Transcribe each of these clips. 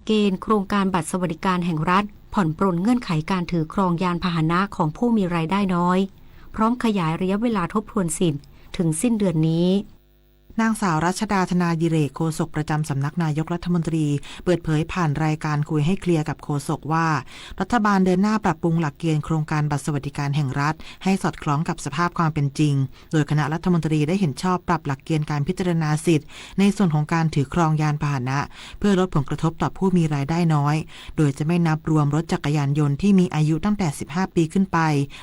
เกณฑ์โครงการบัตรสวัสดิการแห่งรัฐผ่อนปรนเงื่อนไขการถือครองยานพาหนะของผู้มีรายได้น้อย พร้อมขยายระยะเวลาทบทวนสิทธิ์ถึงสิ้นเดือนนี้ นางสาวรัชดา ธนาดิเรก โฆษกประจำสำนักนายกรัฐมนตรี เปิดเผยผ่านรายการคุยให้เคลียร์กับโฆษกว่า รัฐบาลเดินหน้าปรับปรุงหลักเกณฑ์โครงการบัตรสวัสดิการแห่งรัฐให้สอดคล้องกับสภาพความเป็นจริง โดยคณะรัฐมนตรีได้เห็นชอบปรับหลักเกณฑ์การพิจารณาสิทธิ์ในส่วนของการถือครองยานพาหนะ เพื่อลดผลกระทบต่อผู้มีรายได้น้อย โดยจะไม่นับรวมรถจักรยานยนต์ที่มีอายุตั้งแต่ สิบห้า ปีขึ้นไป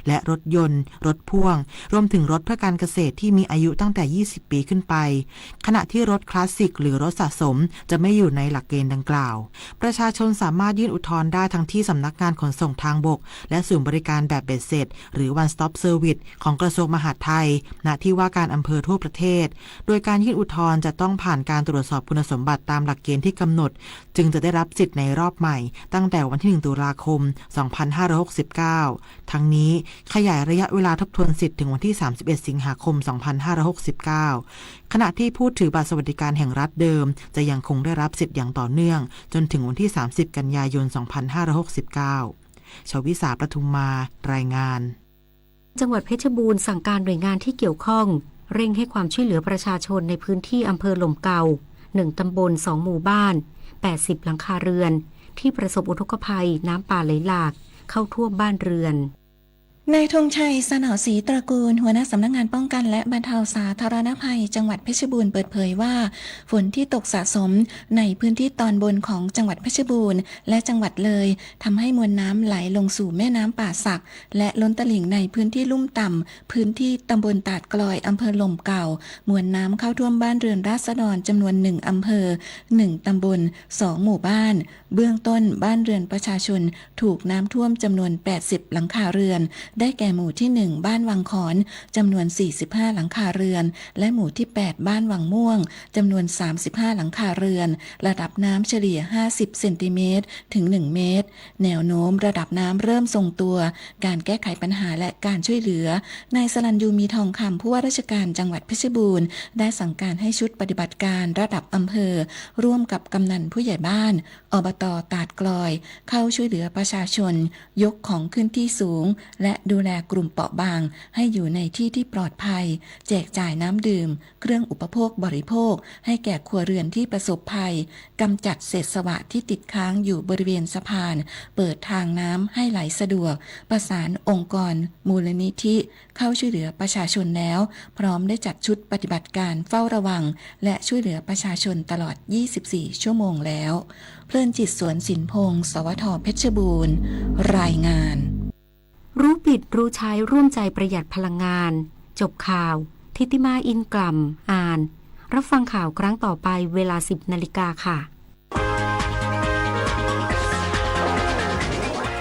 และรถยนต์ รถพ่วง รวมถึงรถเพื่อการเกษตรที่มีอายุตั้งแต่ ยี่สิบ ปีขึ้นไป ขณะที่รถคลาสสิกหรือรถสะสมจะไม่อยู่ในหลักเกณฑ์ดังกล่าว ประชาชนสามารถยื่นอุทธรณ์ได้ทั้งที่สำนักงานขนส่งทางบก และศูนย์บริการแบบเบ็ดเสร็จ หรือ One Stop Service ของกระทรวงมหาดไทย ณ ที่ว่าการอำเภอทั่วประเทศ โดยการยื่นอุทธรณ์จะต้องผ่านการตรวจสอบคุณสมบัติตามหลักเกณฑ์ที่กำหนด จึงจะได้รับสิทธิ์ในรอบใหม่ ตั้งแต่วันที่ หนึ่ง ตุลาคม สองพันห้าร้อยหกสิบเก้า ทั้งนี้ ขยายระยะเวลาทบทวนสิทธิ์ถึงวันที่ สามสิบเอ็ด สิงหาคม สองพันห้าร้อยหกสิบเก้า ขณะที่ผู้ถือบัตรสวัสดิการแห่งรัฐเดิม จะยังคงได้รับสิทธิ์อย่างต่อเนื่อง จนถึงวันที่ สามสิบ กันยายน สองพันห้าร้อยหกสิบเก้า ชวิสา ประทุมมา รายงาน จังหวัดเพชรบูรณ์สั่งการหน่วยงานที่เกี่ยวข้อง เร่งให้ความช่วยเหลือประชาชนในพื้นที่อำเภอหล่มเก่า หนึ่ง ตำบล สอง หมู่บ้าน แปดสิบ หลังคาเรือน ที่ประสบอุทกภัยน้ำป่าไหลหลากเข้าท่วมบ้านเรือน นายธงชัย สนอศรีตระกูล หัวหน้าสำนักงานป้องกันและบรรเทาสาธารณภัยจังหวัดเพชรบูรณ์เปิดเผยว่า ฝนที่ตกสะสมในพื้นที่ตอนบนของจังหวัดเพชรบูรณ์และจังหวัดเลย ทำให้มวลน้ำไหลลงสู่แม่น้ำป่าสัก และล้นตลิ่งในพื้นที่ลุ่มต่ำ พื้นที่ตำบลตาดกลอย อำเภอหล่มเก่า มวลน้ำเข้าท่วมบ้านเรือนราษฎรจำนวนหนึ่งอำเภอ หนึ่งตำบล สองหมู่บ้าน เบื้องต้นบ้านเรือนประชาชนถูกน้ำท่วมจำนวน แปดสิบ หลังคาเรือน ได้แก่หมู่ที่ หนึ่ง บ้านวังขอน จำนวน สี่สิบห้า หลังคาเรือน และหมู่ที่ แปด บ้านวังม่วง จำนวน สามสิบห้า หลังคาเรือน ระดับน้ำเฉลี่ย ห้าสิบ เซนติเมตร ถึง หนึ่ง เมตร แนวโน้มระดับน้ำเริ่มทรงตัว การแก้ไขปัญหาและการช่วยเหลือ นายสรัญยู มีทองคำ ผู้ว่าราชการจังหวัดเพชรบูรณ์ ได้สั่งการให้ชุดปฏิบัติการระดับอำเภอ ร่วมกับกำนัลผู้ใหญ่บ้าน อบต.ตาดกลอย เข้าช่วยเหลือประชาชน ยกของขึ้นที่สูง และดูแลกลุ่มเปราะบาง ให้อยู่ในที่ที่ปลอดภัย แจกจ่ายน้ำดื่ม เครื่องอุปโภคบริโภค ให้แก่ครัวเรือนที่ประสบภัย กำจัดเศษสวะที่ติดค้างอยู่บริเวณสะพาน เปิดทางน้ำให้ไหลสะดวก ประสานองค์กร มูลนิธิ เข้าช่วยเหลือประชาชนแล้ว พร้อมได้จัดชุดปฏิบัติการเฝ้าระวัง และช่วยเหลือประชาชนตลอด ยี่สิบสี่ ชั่วโมงแล้ว เพลินจิต สวนสินพงศ์ สวท.เพชรบูรณ์ รายงาน รู้ผิดรู้ใช้ร่วมใจประหยัดพลังงาน จบข่าว ทิติมา อินกล่ำ อ่าน รับฟังข่าวครั้งต่อไปเวลา สิบนาฬิกาค่ะ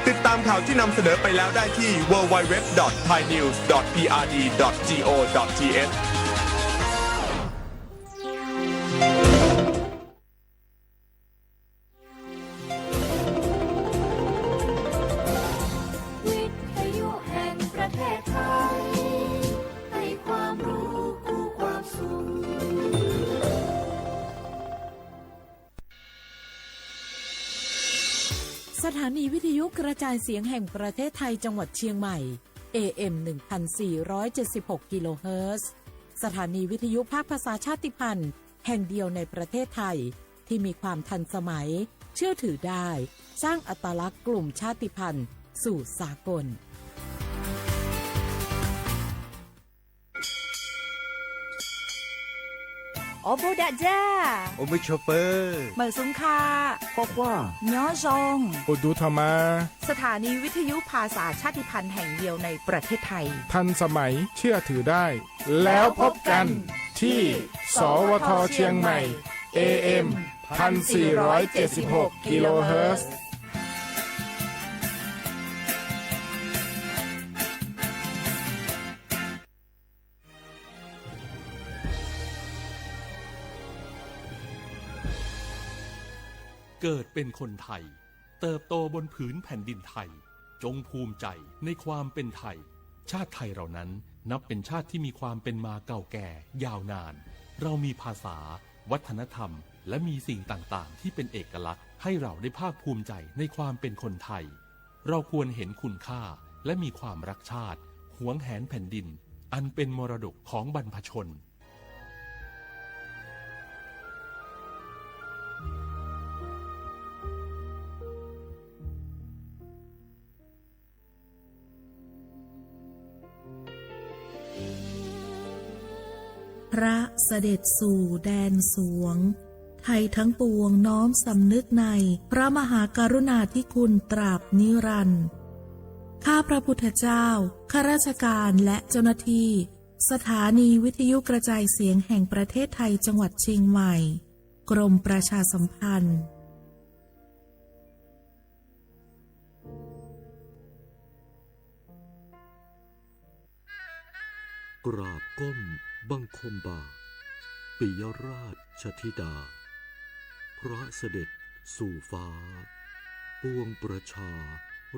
ติดตามข่าวที่นำเสนอไปแล้วได้ที่ ดับเบิลยู ดับเบิลยู ดับเบิลยู ดอท ไทยนิวส์ ดอท พีอาร์ดี ดอท จี โอ ดอท ที เอช วิทยุแห่งประเทศไทย ให้ความรู้คู่ความสุข สถานีวิทยุกระจายเสียงแห่งประเทศไทยจังหวัดเชียงใหม่ เอ เอ็ม หนึ่งพันสี่ร้อยเจ็ดสิบหก กิโลเฮิรตซ์ สถานีวิทยุภาคภาษาชาติพันธุ์แห่งเดียวในประเทศไทย ที่มีความทันสมัย เชื่อถือได้ สร้างอัตลักษณ์กลุ่มชาติพันธุ์สู่สากล โอโบดะจ้า โอมิโชเฟอร์ เหมยซุงค่ะ ปอควา ญอซอง โอดูทามา สถานีวิทยุภาษาชาติพันธุ์แห่งเดียวในประเทศไทย ทันสมัย เชื่อถือได้ แล้วพบกันที่ สวท เชียงใหม่ เอ เอ็ม พันสี่ร้อยเจ็ดสิบหก กิโลเฮิรตซ์ เกิดเป็นคนไทย เติบโตบนผืนแผ่นดินไทย จงภูมิใจในความเป็นไทย ชาติไทยเรานั้นนับเป็นชาติที่มีความเป็นมาเก่าแก่ยาวนาน เรามีภาษา วัฒนธรรม และมีสิ่งต่างๆที่เป็นเอกลักษณ์ให้เราได้ภาคภูมิใจในความเป็นคนไทย เราควรเห็นคุณค่าและมีความรักชาติ หวงแหนแผ่นดิน อันเป็นมรดกของบรรพชน พระเสด็จสู่แดนสวง ไทยทั้งปวงน้อมสำนึกในพระมหากรุณาธิคุณตราบนิรันดร์ ข้าพระพุทธเจ้า ข้าราชการและเจ้าหน้าที่ สถานีวิทยุกระจายเสียงแห่งประเทศไทยจังหวัดเชียงใหม่ กรมประชาสัมพันธ์ กราบก้มบังคมบาท ปิยราชธิดา พระเสด็จสู่ฟ้า ปวงประชา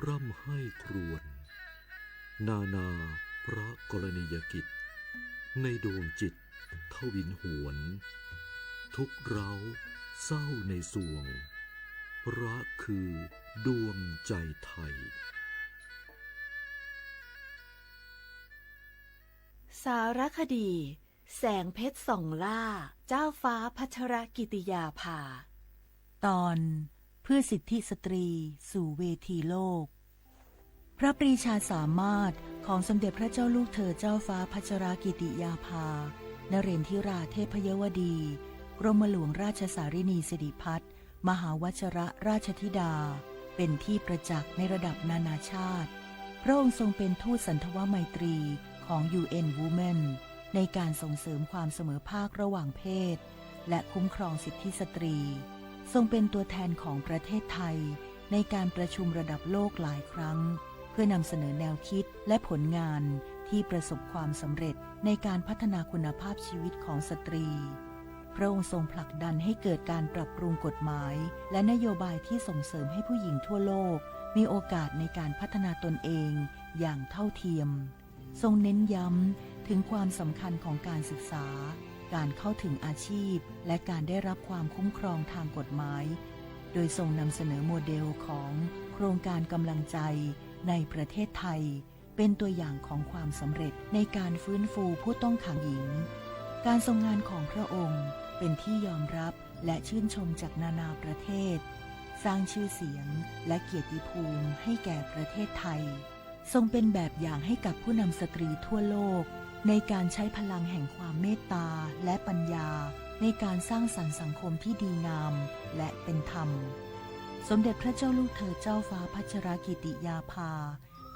ร่ำไห้ครวญ นานาพระกรณียกิจ ในดวงจิตทวินหวน ทุกข์ร้าวเศร้าในสวง พระคือดวงใจไทย สารคดี แสงเพชรส่องล่า เจ้าฟ้าพัชรกิติยาภา ตอน เพื่อสิทธิสตรีสู่เวทีโลก พระปรีชาสามารถของสมเด็จพระเจ้าลูกเธอเจ้าฟ้าพัชรกิติยาภา นเรนทิราเทพยวดี กรมหลวงราชสารินีสิริพัฒน์ มหาวัชรราชธิดา เป็นที่ประจักษ์ในระดับนานาชาติ พระองค์ทรงเป็นทูตสันทวไมตรีของ ยู เอ็น Women ในการส่งเสริมความเสมอภาคระหว่างเพศ และคุ้มครองสิทธิสตรี ทรงเป็นตัวแทนของประเทศไทยในการประชุมระดับโลกหลายครั้ง เพื่อนำเสนอแนวคิดและผลงานที่ประสบความสำเร็จในการพัฒนาคุณภาพชีวิตของสตรี พระองค์ทรงผลักดันให้เกิดการปรับปรุงกฎหมายและนโยบายที่ส่งเสริมให้ผู้หญิงทั่วโลกมีโอกาสในการพัฒนาตนเองอย่างเท่าเทียม ทรงเน้นย้ำถึงความสำคัญของการศึกษา การเข้าถึงอาชีพ และการได้รับความคุ้มครองทางกฎหมาย โดยทรงนำเสนอโมเดลของโครงการกำลังใจในประเทศไทย เป็นตัวอย่างของความสำเร็จในการฟื้นฟูผู้ต้องขังหญิง การทรงงานของพระองค์เป็นที่ยอมรับและชื่นชมจากนานาประเทศ สร้างชื่อเสียงและเกียรติภูมิให้แก่ประเทศไทย ทรงเป็นแบบอย่างให้กับผู้นำสตรีทั่วโลก ในการใช้พลังแห่งความเมตตาและปัญญา ในการสร้างสรรค์สังคมที่ดีงามและเป็นธรรม สมเด็จพระเจ้าลูกเธอเจ้าฟ้าพัชรกิติยาภา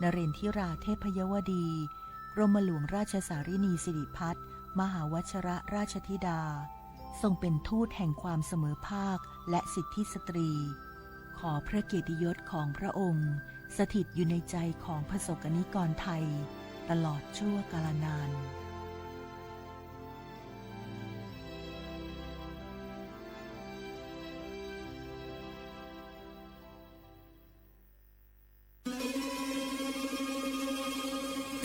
นเรนทิราเทพยวดี กรมหลวงราชสารินีสิริพัฒน์ มหาวัชรราชธิดา ทรงเป็นทูตแห่งความเสมอภาคและสิทธิสตรี ขอพระเกียรติยศของพระองค์ สถิตอยู่ในใจของประสบกนิกรไทย ตลอดชั่วกาลนาน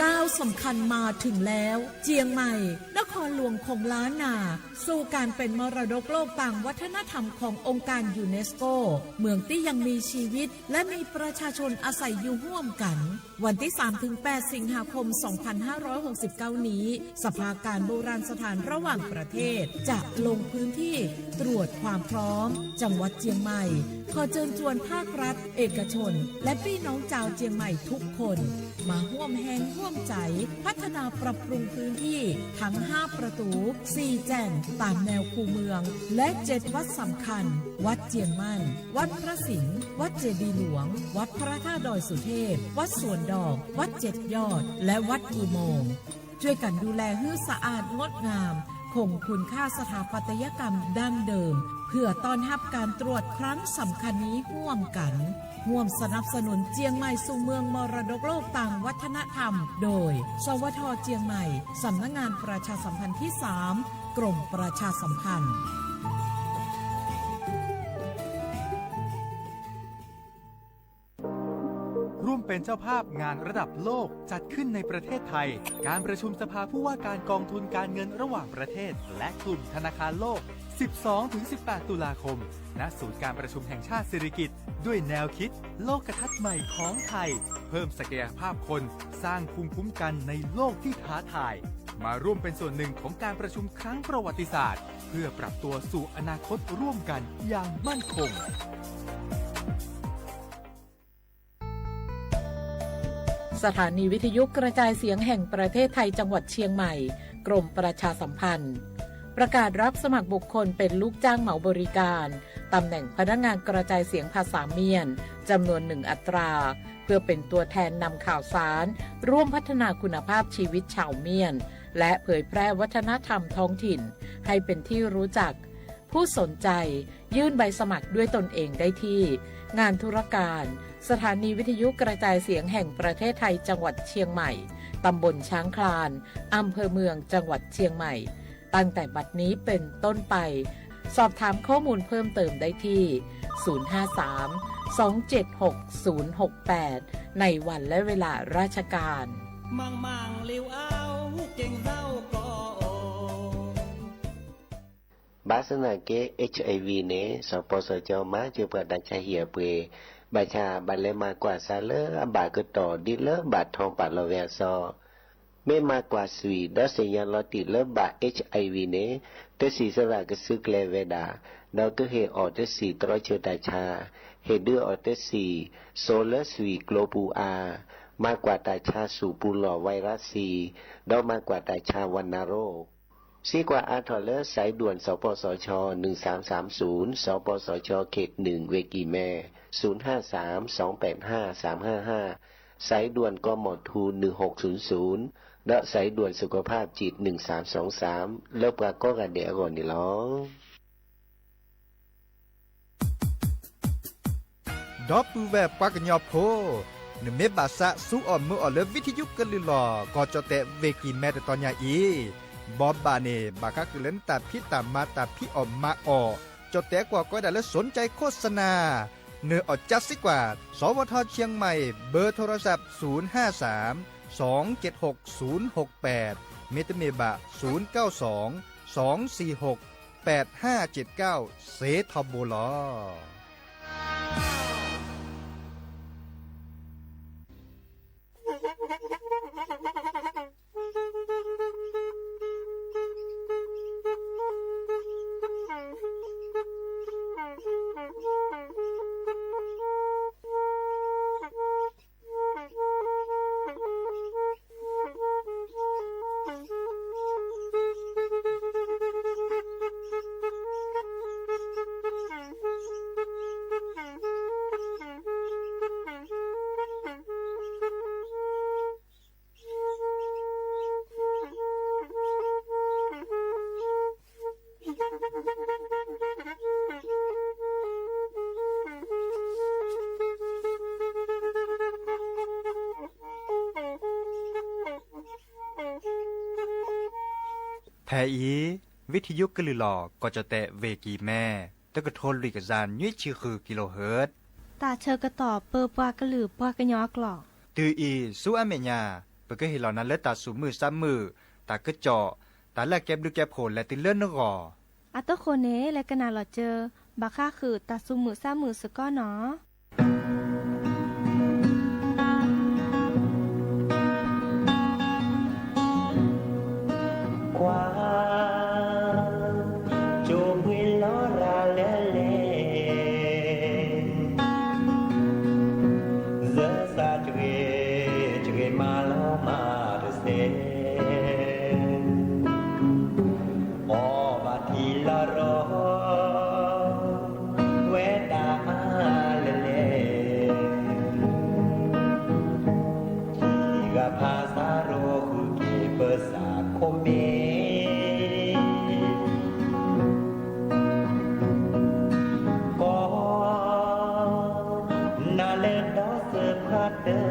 ก้าวสำคัญมาถึงแล้ว เจียงใหม่ นครหลวงของล้านนา สู่การเป็นมรดกโลกตางวัฒนธรรมขององค์การยูเนสโก เมืองที่ยังมีชีวิตและมีประชาชนอาศัยอยู่ร่วมกัน วันที่สามถึงแปดสิงหาคมสองพันห้าร้อยหกสิบเก้านี้ สภาการโบราณสถานระหว่างประเทศจะลงพื้นที่ตรวจความพร้อม จังหวัดเจียงใหม่ ขอเชิญชวนภาครัฐ เอกชน และพี่น้องชาวเจียงใหม่ทุกคน มาฮ่วมแฮงฮ่วมใจ๋ พัฒนาปรับปรุงพื้นที่ทั้งห้าประตู สี่แจ่งตามแนวคูเมือง และเจ็ดวัดสำคัญ วัดเจียงมั่น วัดพระสิงห์ วัดเจดีย์หลวง วัดพระธาตุดอยสุเทพ วัดสวนดอก วัดเจ็ดยอด และวัดอุโมงค์ ช่วยกันดูแลหื้อสะอาดงดงาม คงคุณค่าสถาปัตยกรรมดั้งเดิม เพื่อต้อนรับการตรวจครั้งสำคัญนี้ฮ่วมกั๋น ฮ่วมสนับสนุนเจียงใหม่สู่เมืองมรดกโลกตางวัฒนธรรม โดย สวท เจียงใหม่ สำนักงานประชาสัมพันธ์ที่สาม กรมประชาสัมพันธ์ ร่วมเป็นเจ้าภาพงานระดับโลกจัดขึ้นในประเทศไทย การประชุมสภาผู้ว่าการกองทุนการเงินระหว่างประเทศ และกลุ่มธนาคารโลก สิบสองถึงสิบแปด ตุลาคม ณ ศูนย์การประชุมแห่งชาติสิริกิติ์ ด้วยแนวคิดโลกทัศน์ใหม่ของไทย เพิ่มศักยภาพคน สร้างภูมิคุ้มกันในโลกที่ท้าทาย มาร่วมเป็นส่วนหนึ่งของการประชุมครั้งประวัติศาสตร์ เพื่อปรับตัวสู่อนาคตร่วมกันอย่างมั่นคง สถานีวิทยุกระจายเสียงแห่งประเทศไทยจังหวัดเชียงใหม่ กรมประชาสัมพันธ์ ประกาศรับสมัครบุคคลเป็นลูกจ้างเหมาบริการ ตำแหน่งพนักงานกระจายเสียงภาษาเมียน จำนวนหนึ่งอัตรา เพื่อเป็นตัวแทนนำข่าวสาร ร่วมพัฒนาคุณภาพชีวิตชาวเมียน และเผยแพร่วัฒนธรรมท้องถิ่น ให้เป็นที่รู้จัก ผู้สนใจยื่นใบสมัครด้วยตนเองได้ที่ งานธุรการ สถานีวิทยุกระจายเสียงแห่งประเทศไทยจังหวัดเชียงใหม่ ตำบลช้างคลาน อำเภอเมืองจังหวัดเชียงใหม่ ตั้งแต่บัดนี้เป็นต้นไป สอบถามข้อมูลเพิ่มเติมได้ที่ ศูนย์ห้าสาม สองเจ็ดหก ศูนย์หกแปด ในวันและเวลาราชการ ဘၣ်ဆၣ်သနာ်က့ HIV န့ၣ် စီၤပီစီၤကၠီမၤစၢၤပှၤတၢ်ဆါဟံၣ်အပှ့ၤ, ဘၣ်ဆၣ်ဘၣ်လဲၤမၤကွၢ်စးလၢအဘၣ်ကတီၢ်ဒ်လၢဘၣ်ထီပာ်လီၤဝဲအစီ, မ့ၢ်မၤကွၢ်ဆွံၣ် ဒီးသ့ၣ်ညါလီၤတံၢ်လၢဘၣ် HIV န့ၣ် တဆံးစရၣ်ကစုကျဲၤဝဲဒၣ်, ဒီးကဟ့ၣ်အီၤတဆံးတြီဆၢတၢ်ဆါ, ဟ့ၣ်ဒုးအီၤတဆံး စိလၢဆွံၣ်ကျိပူၤအါ, မၤကွၢ်တၢ်ဆါဆူၣ်ပူၤလီၢ် ဝဲရၣ်စံ, ဒီးမၤကွၢ်တၢ်ဆါဝဏ္ဏโรค စံးကွၢ်အါထီၣ်လၢ สายด่วน สปสช หนึ่งสามสามศูนย์ สปสช เขตหนึ่ง เวกีแม่ ศูนย์ห้าสามสองแปดห้าสามห้าห้า สายด่วน กมธ หนึ่งหกศูนย์ศูนย์ ဒီး สายด่วนสุขภาพจิต หนึ่งสามสองสาม လၢပှၤကိးဂၤဒဲးအဂီၢ်န့ၣ်လီၤ. ဒီပုၢ်ဝဲၢ်ပှၤကညီဖိ, နမ့ၢ်ဘၣ်သးစူးအီၣ်မုာ်အီၣ်လၢ ဝံထယုကလုၢ်လီၤ ကီၢ်ကၠီၣ်တဲၣ် ဝ့ၢ်ကံၤမဲတတီၤညါအံၤ, ဘီဘၣ်န့ၣ် ဘၣ်ဃးဃုာ်လၢနတၢ်ဖံးတၢ်မၤတၢ်ဖံးအီၣ်မၤအီၣ်, ကၠီၣ်တဲၣ်ကွၢ်ကီးဝဲဒၣ်လၢ สนใจโฆษณา နၢၤအီၣ်ကၠါစ့ၢ်ကီး, สวท เชียงใหม่ เบอร์โทรศัพท์ ศูนย์ห้าสาม สองเจ็ดหก ศูนย์หกแปด မ့တမ့ၢ်ဘၣ် ศูนย์เก้าสอง สองสี่หก แปดห้าเจ็ดเก้า စ့ထီဘိလီၤ. ဖဲအံၤ ဝံထယုကလုၢ်လီၤ ကီၢ်ကၠီၣ်တဲၣ် ဝ့ၢ်ကံၤမဲ တကထိလွံၢ်ကယၤနွံဆံဃု kilohertz တၢ်ဆၢကတီၢ်ပၢပှၤကလုာ်ပှၤကညီအကျိာ်, တုၤအံၤဆူအမဲာ်ညါ ပကဟ့ၣ်လီၤနၤလၢတၢ်သူၣ်မုာ်သးမုာ်, တၢ်ကစီၣ်, တၢ်လၢအကဲဘျုးကဲဖှိၣ်လဲၤတုၤလၢနဂီၢ်. အတဃိန့ၣ် လဲၤကနၣ်လီၤစၢၤ ဘၣ်ဃးဃုာ်တၢ်သူၣ်မုာ်သးမုာ်စ့ၢ်ကီးနီၤ. ကွၢ် ကၠိပှ့ၤလီၤရၤလဲၤလဲၤ စၢသးတဂ့ၤ တဂ့ၤမၤလီၤမၤတစဲး အီၣ်ဘၣ်ထံလီၤရီ ဝဲဒၣ်အါလဲၣ်လဲၣ် ထံဂၤဖးစါရိၤဃုာ်က့ၤပသးခိၣ်မ့ၢ် ကီၢ် နၤလၢဒီသၢဖးတၢၢ်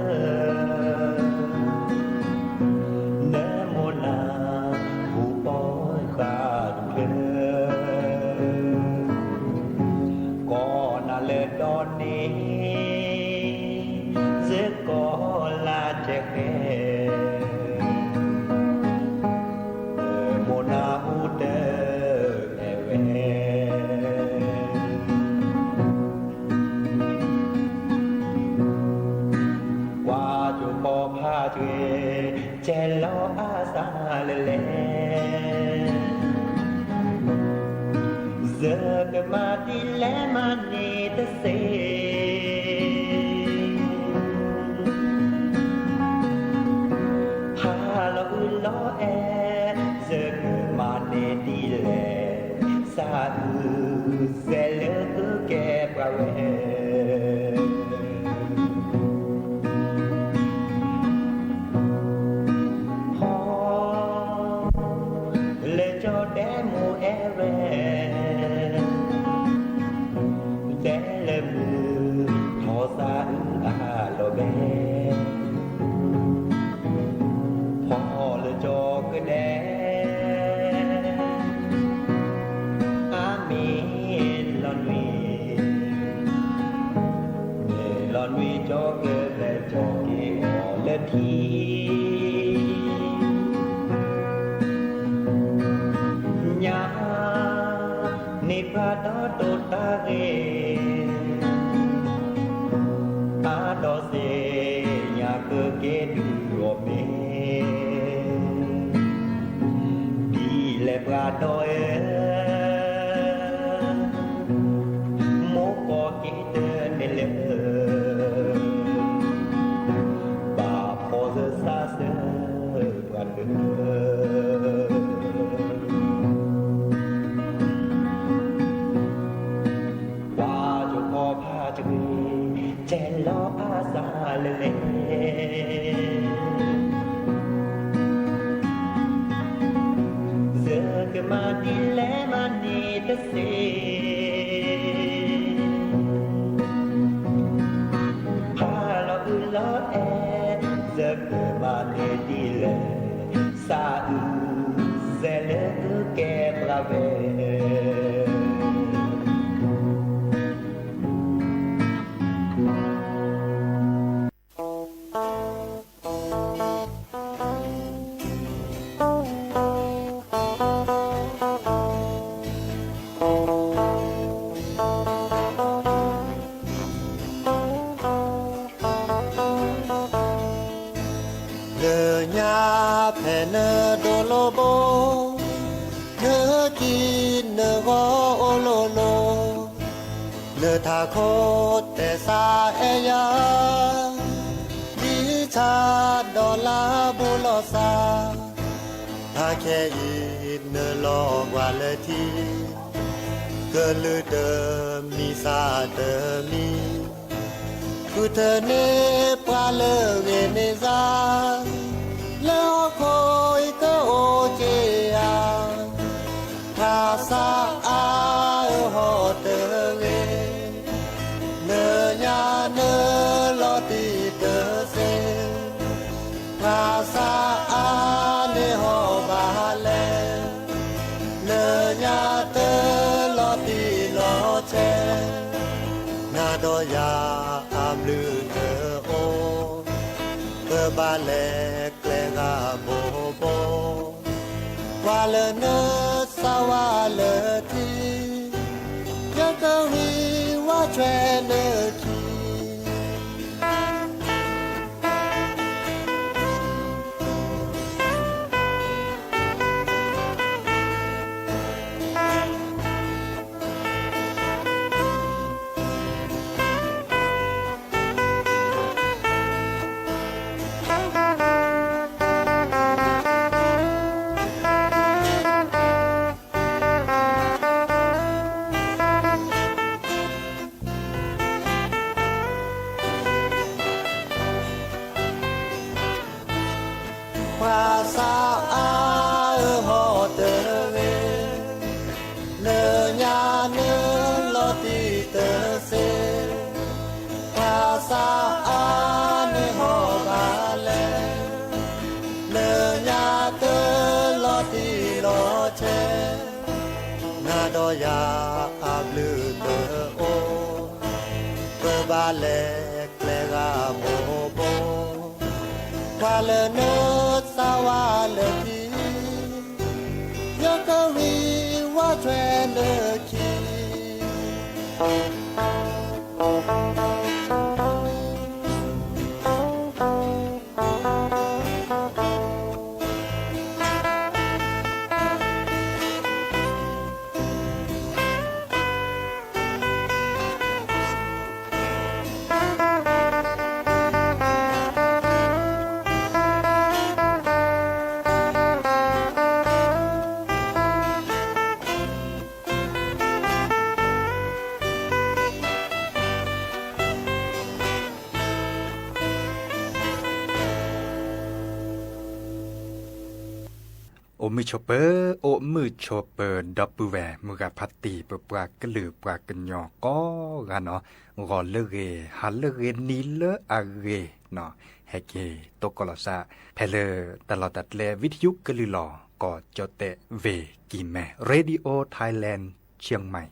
နမိၢ်နၤ ဟူပီဃာ်တဖျၢၣ် ကီၢ်နၤလၢဒီန့ၣ် စ့ၢ်ကီး မိၢ်နၢ်ဟူတၢ်နဲၣ်ဝဲ ပှၤကၠိဖိဖးတြ့ၤ ကဲလီၤအသးလၢလဲၣ်, ယကမၤဒ်လဲၣ်မၤန့ၢ်တသ့ ဖးလီၤအုးလီၤအဲၣ် ယကမၤန့ၢ်ဒ်လဲၣ်, သးအုးစဲးလၢသုကဲပှၤဝဲ ဟီ လၢကၠီဒဲမူအဲၣ်ဝဲ ဒဲလၢမုၢ်ထီၣ်သးအုးအလီၢ်ဘဲ ဖီလၢကၠီကဒဲ အမ့ၢ်လီၤနွံ မ့ၢ်လီၤနွံကၠီကလဲၤကၠီက့ၤအီၤလၢထံ ညါ န့ၢ်ပှၤဒီးတိာ်တၢ်ဂ့ၤ အါဒီးသ့ၣ်ညါ ကက့ၤဒုးအီၤမ့ၢ် ဒ်လဲၣ်ပှၤဒီးအဲၣ် မိၢ်ကီၢ်က့ၤတမ့ၢ်လၢ ဘၣ်ဖီၣ်စၢၤသးစၢၤပှၤတ ပှၤကၠိဖိဖးတြ့ၤ ကဲလီၤအသးလၢလဲၣ်, ယကမၤဒ်လဲၣ်မၤန့ၢ်တသ့ ဖးလီၤအုးလီၤအဲၣ် ယကမၤန့ၢ်ဒ်လဲၣ်, သးအုးစဲးလၢသုကဲပှၤဝဲ လၢညါဖဲနဒိၣ်လိာ်ဘိ, နကံၢ်နဂီၤအိၣ်လိၤလိၤ, နထးခိၣ်တဲသးအဲၣ်ယၤ, ဒ်ဆၣ်ဒီးလါဘူးလိာ်သး, ဖးခဲအံၤနလီၤကွၢ်လၢထံ, ကလုၢ်တမံၤသးတမံၤ ဃုထၢန့ၢ်ပှၤလၢဂ့ၤန့ၢ်သး, လၢဟီၣ်ခိၣ်အံၤကအိၣ်က့ၤဧါ, ဖှၤသးအါဧၢဟီၣ်တဂ့ၤ, နညါနလီၤတံၢ်တသ့, ဖှၤသးအါန့ၢ်ဟီၣ်ဘၣ်လဲၣ်, နညါတလီၤတံၢ်လီၤဆဲး, နၤဒီးယၤအဘျုးတအိၣ်, ပဘၣ်လဲၤကျဲဂၤဘိဘိ, ပှၤလၢနသးဝါလၢထံ, ယကဝံၤဝါထွဲနခံ ပှၤသးအါဧၢဟီၣ်တဂ့ၤ, လၢညါနလီၤတံၢ်တသ့, ပှၤသးအါန့ၢ်ဟီၣ်ဘၣ်လဲၣ်, လၢညါတလီၤတံၢ်လီၤဆဲး, နၤဒီးယၤအဘျုးတအိၣ်, ပဘၣ်လဲၤကျဲဂၤဘိဘိ, ပှၤလၢနစၢ်ဝါလၢခံ, ယကဝံၤဝးထွဲလၢခံ. အိၣ်မုာ်ဆိးပၢၤ, အိၣ်မုာ်ဆိးပၢၤ ဒီပုၢ်ဝဲၢ်မုၢ်ဂၤဖါတံၢ် ပပှၤကလုာ်ပှၤကညီကိးဂၤနီၤ, ဂီၤလၢအဂ့ၤ, ဟါလၢအဂ့ၤ, နံၤလၢအဂ့ၤနီၤ, ဟဲက့ၤသကိးလီၤသး ဖဲလၢတၢ်လီၢ်တၢ်ကျဲ ဝံထယုကလုၢ်လီၤ ကီၢ်ကၠီၣ်တဲၣ် ဝ့ၢ်ကံၢ်မဲ Radio Thailand Chiang Mai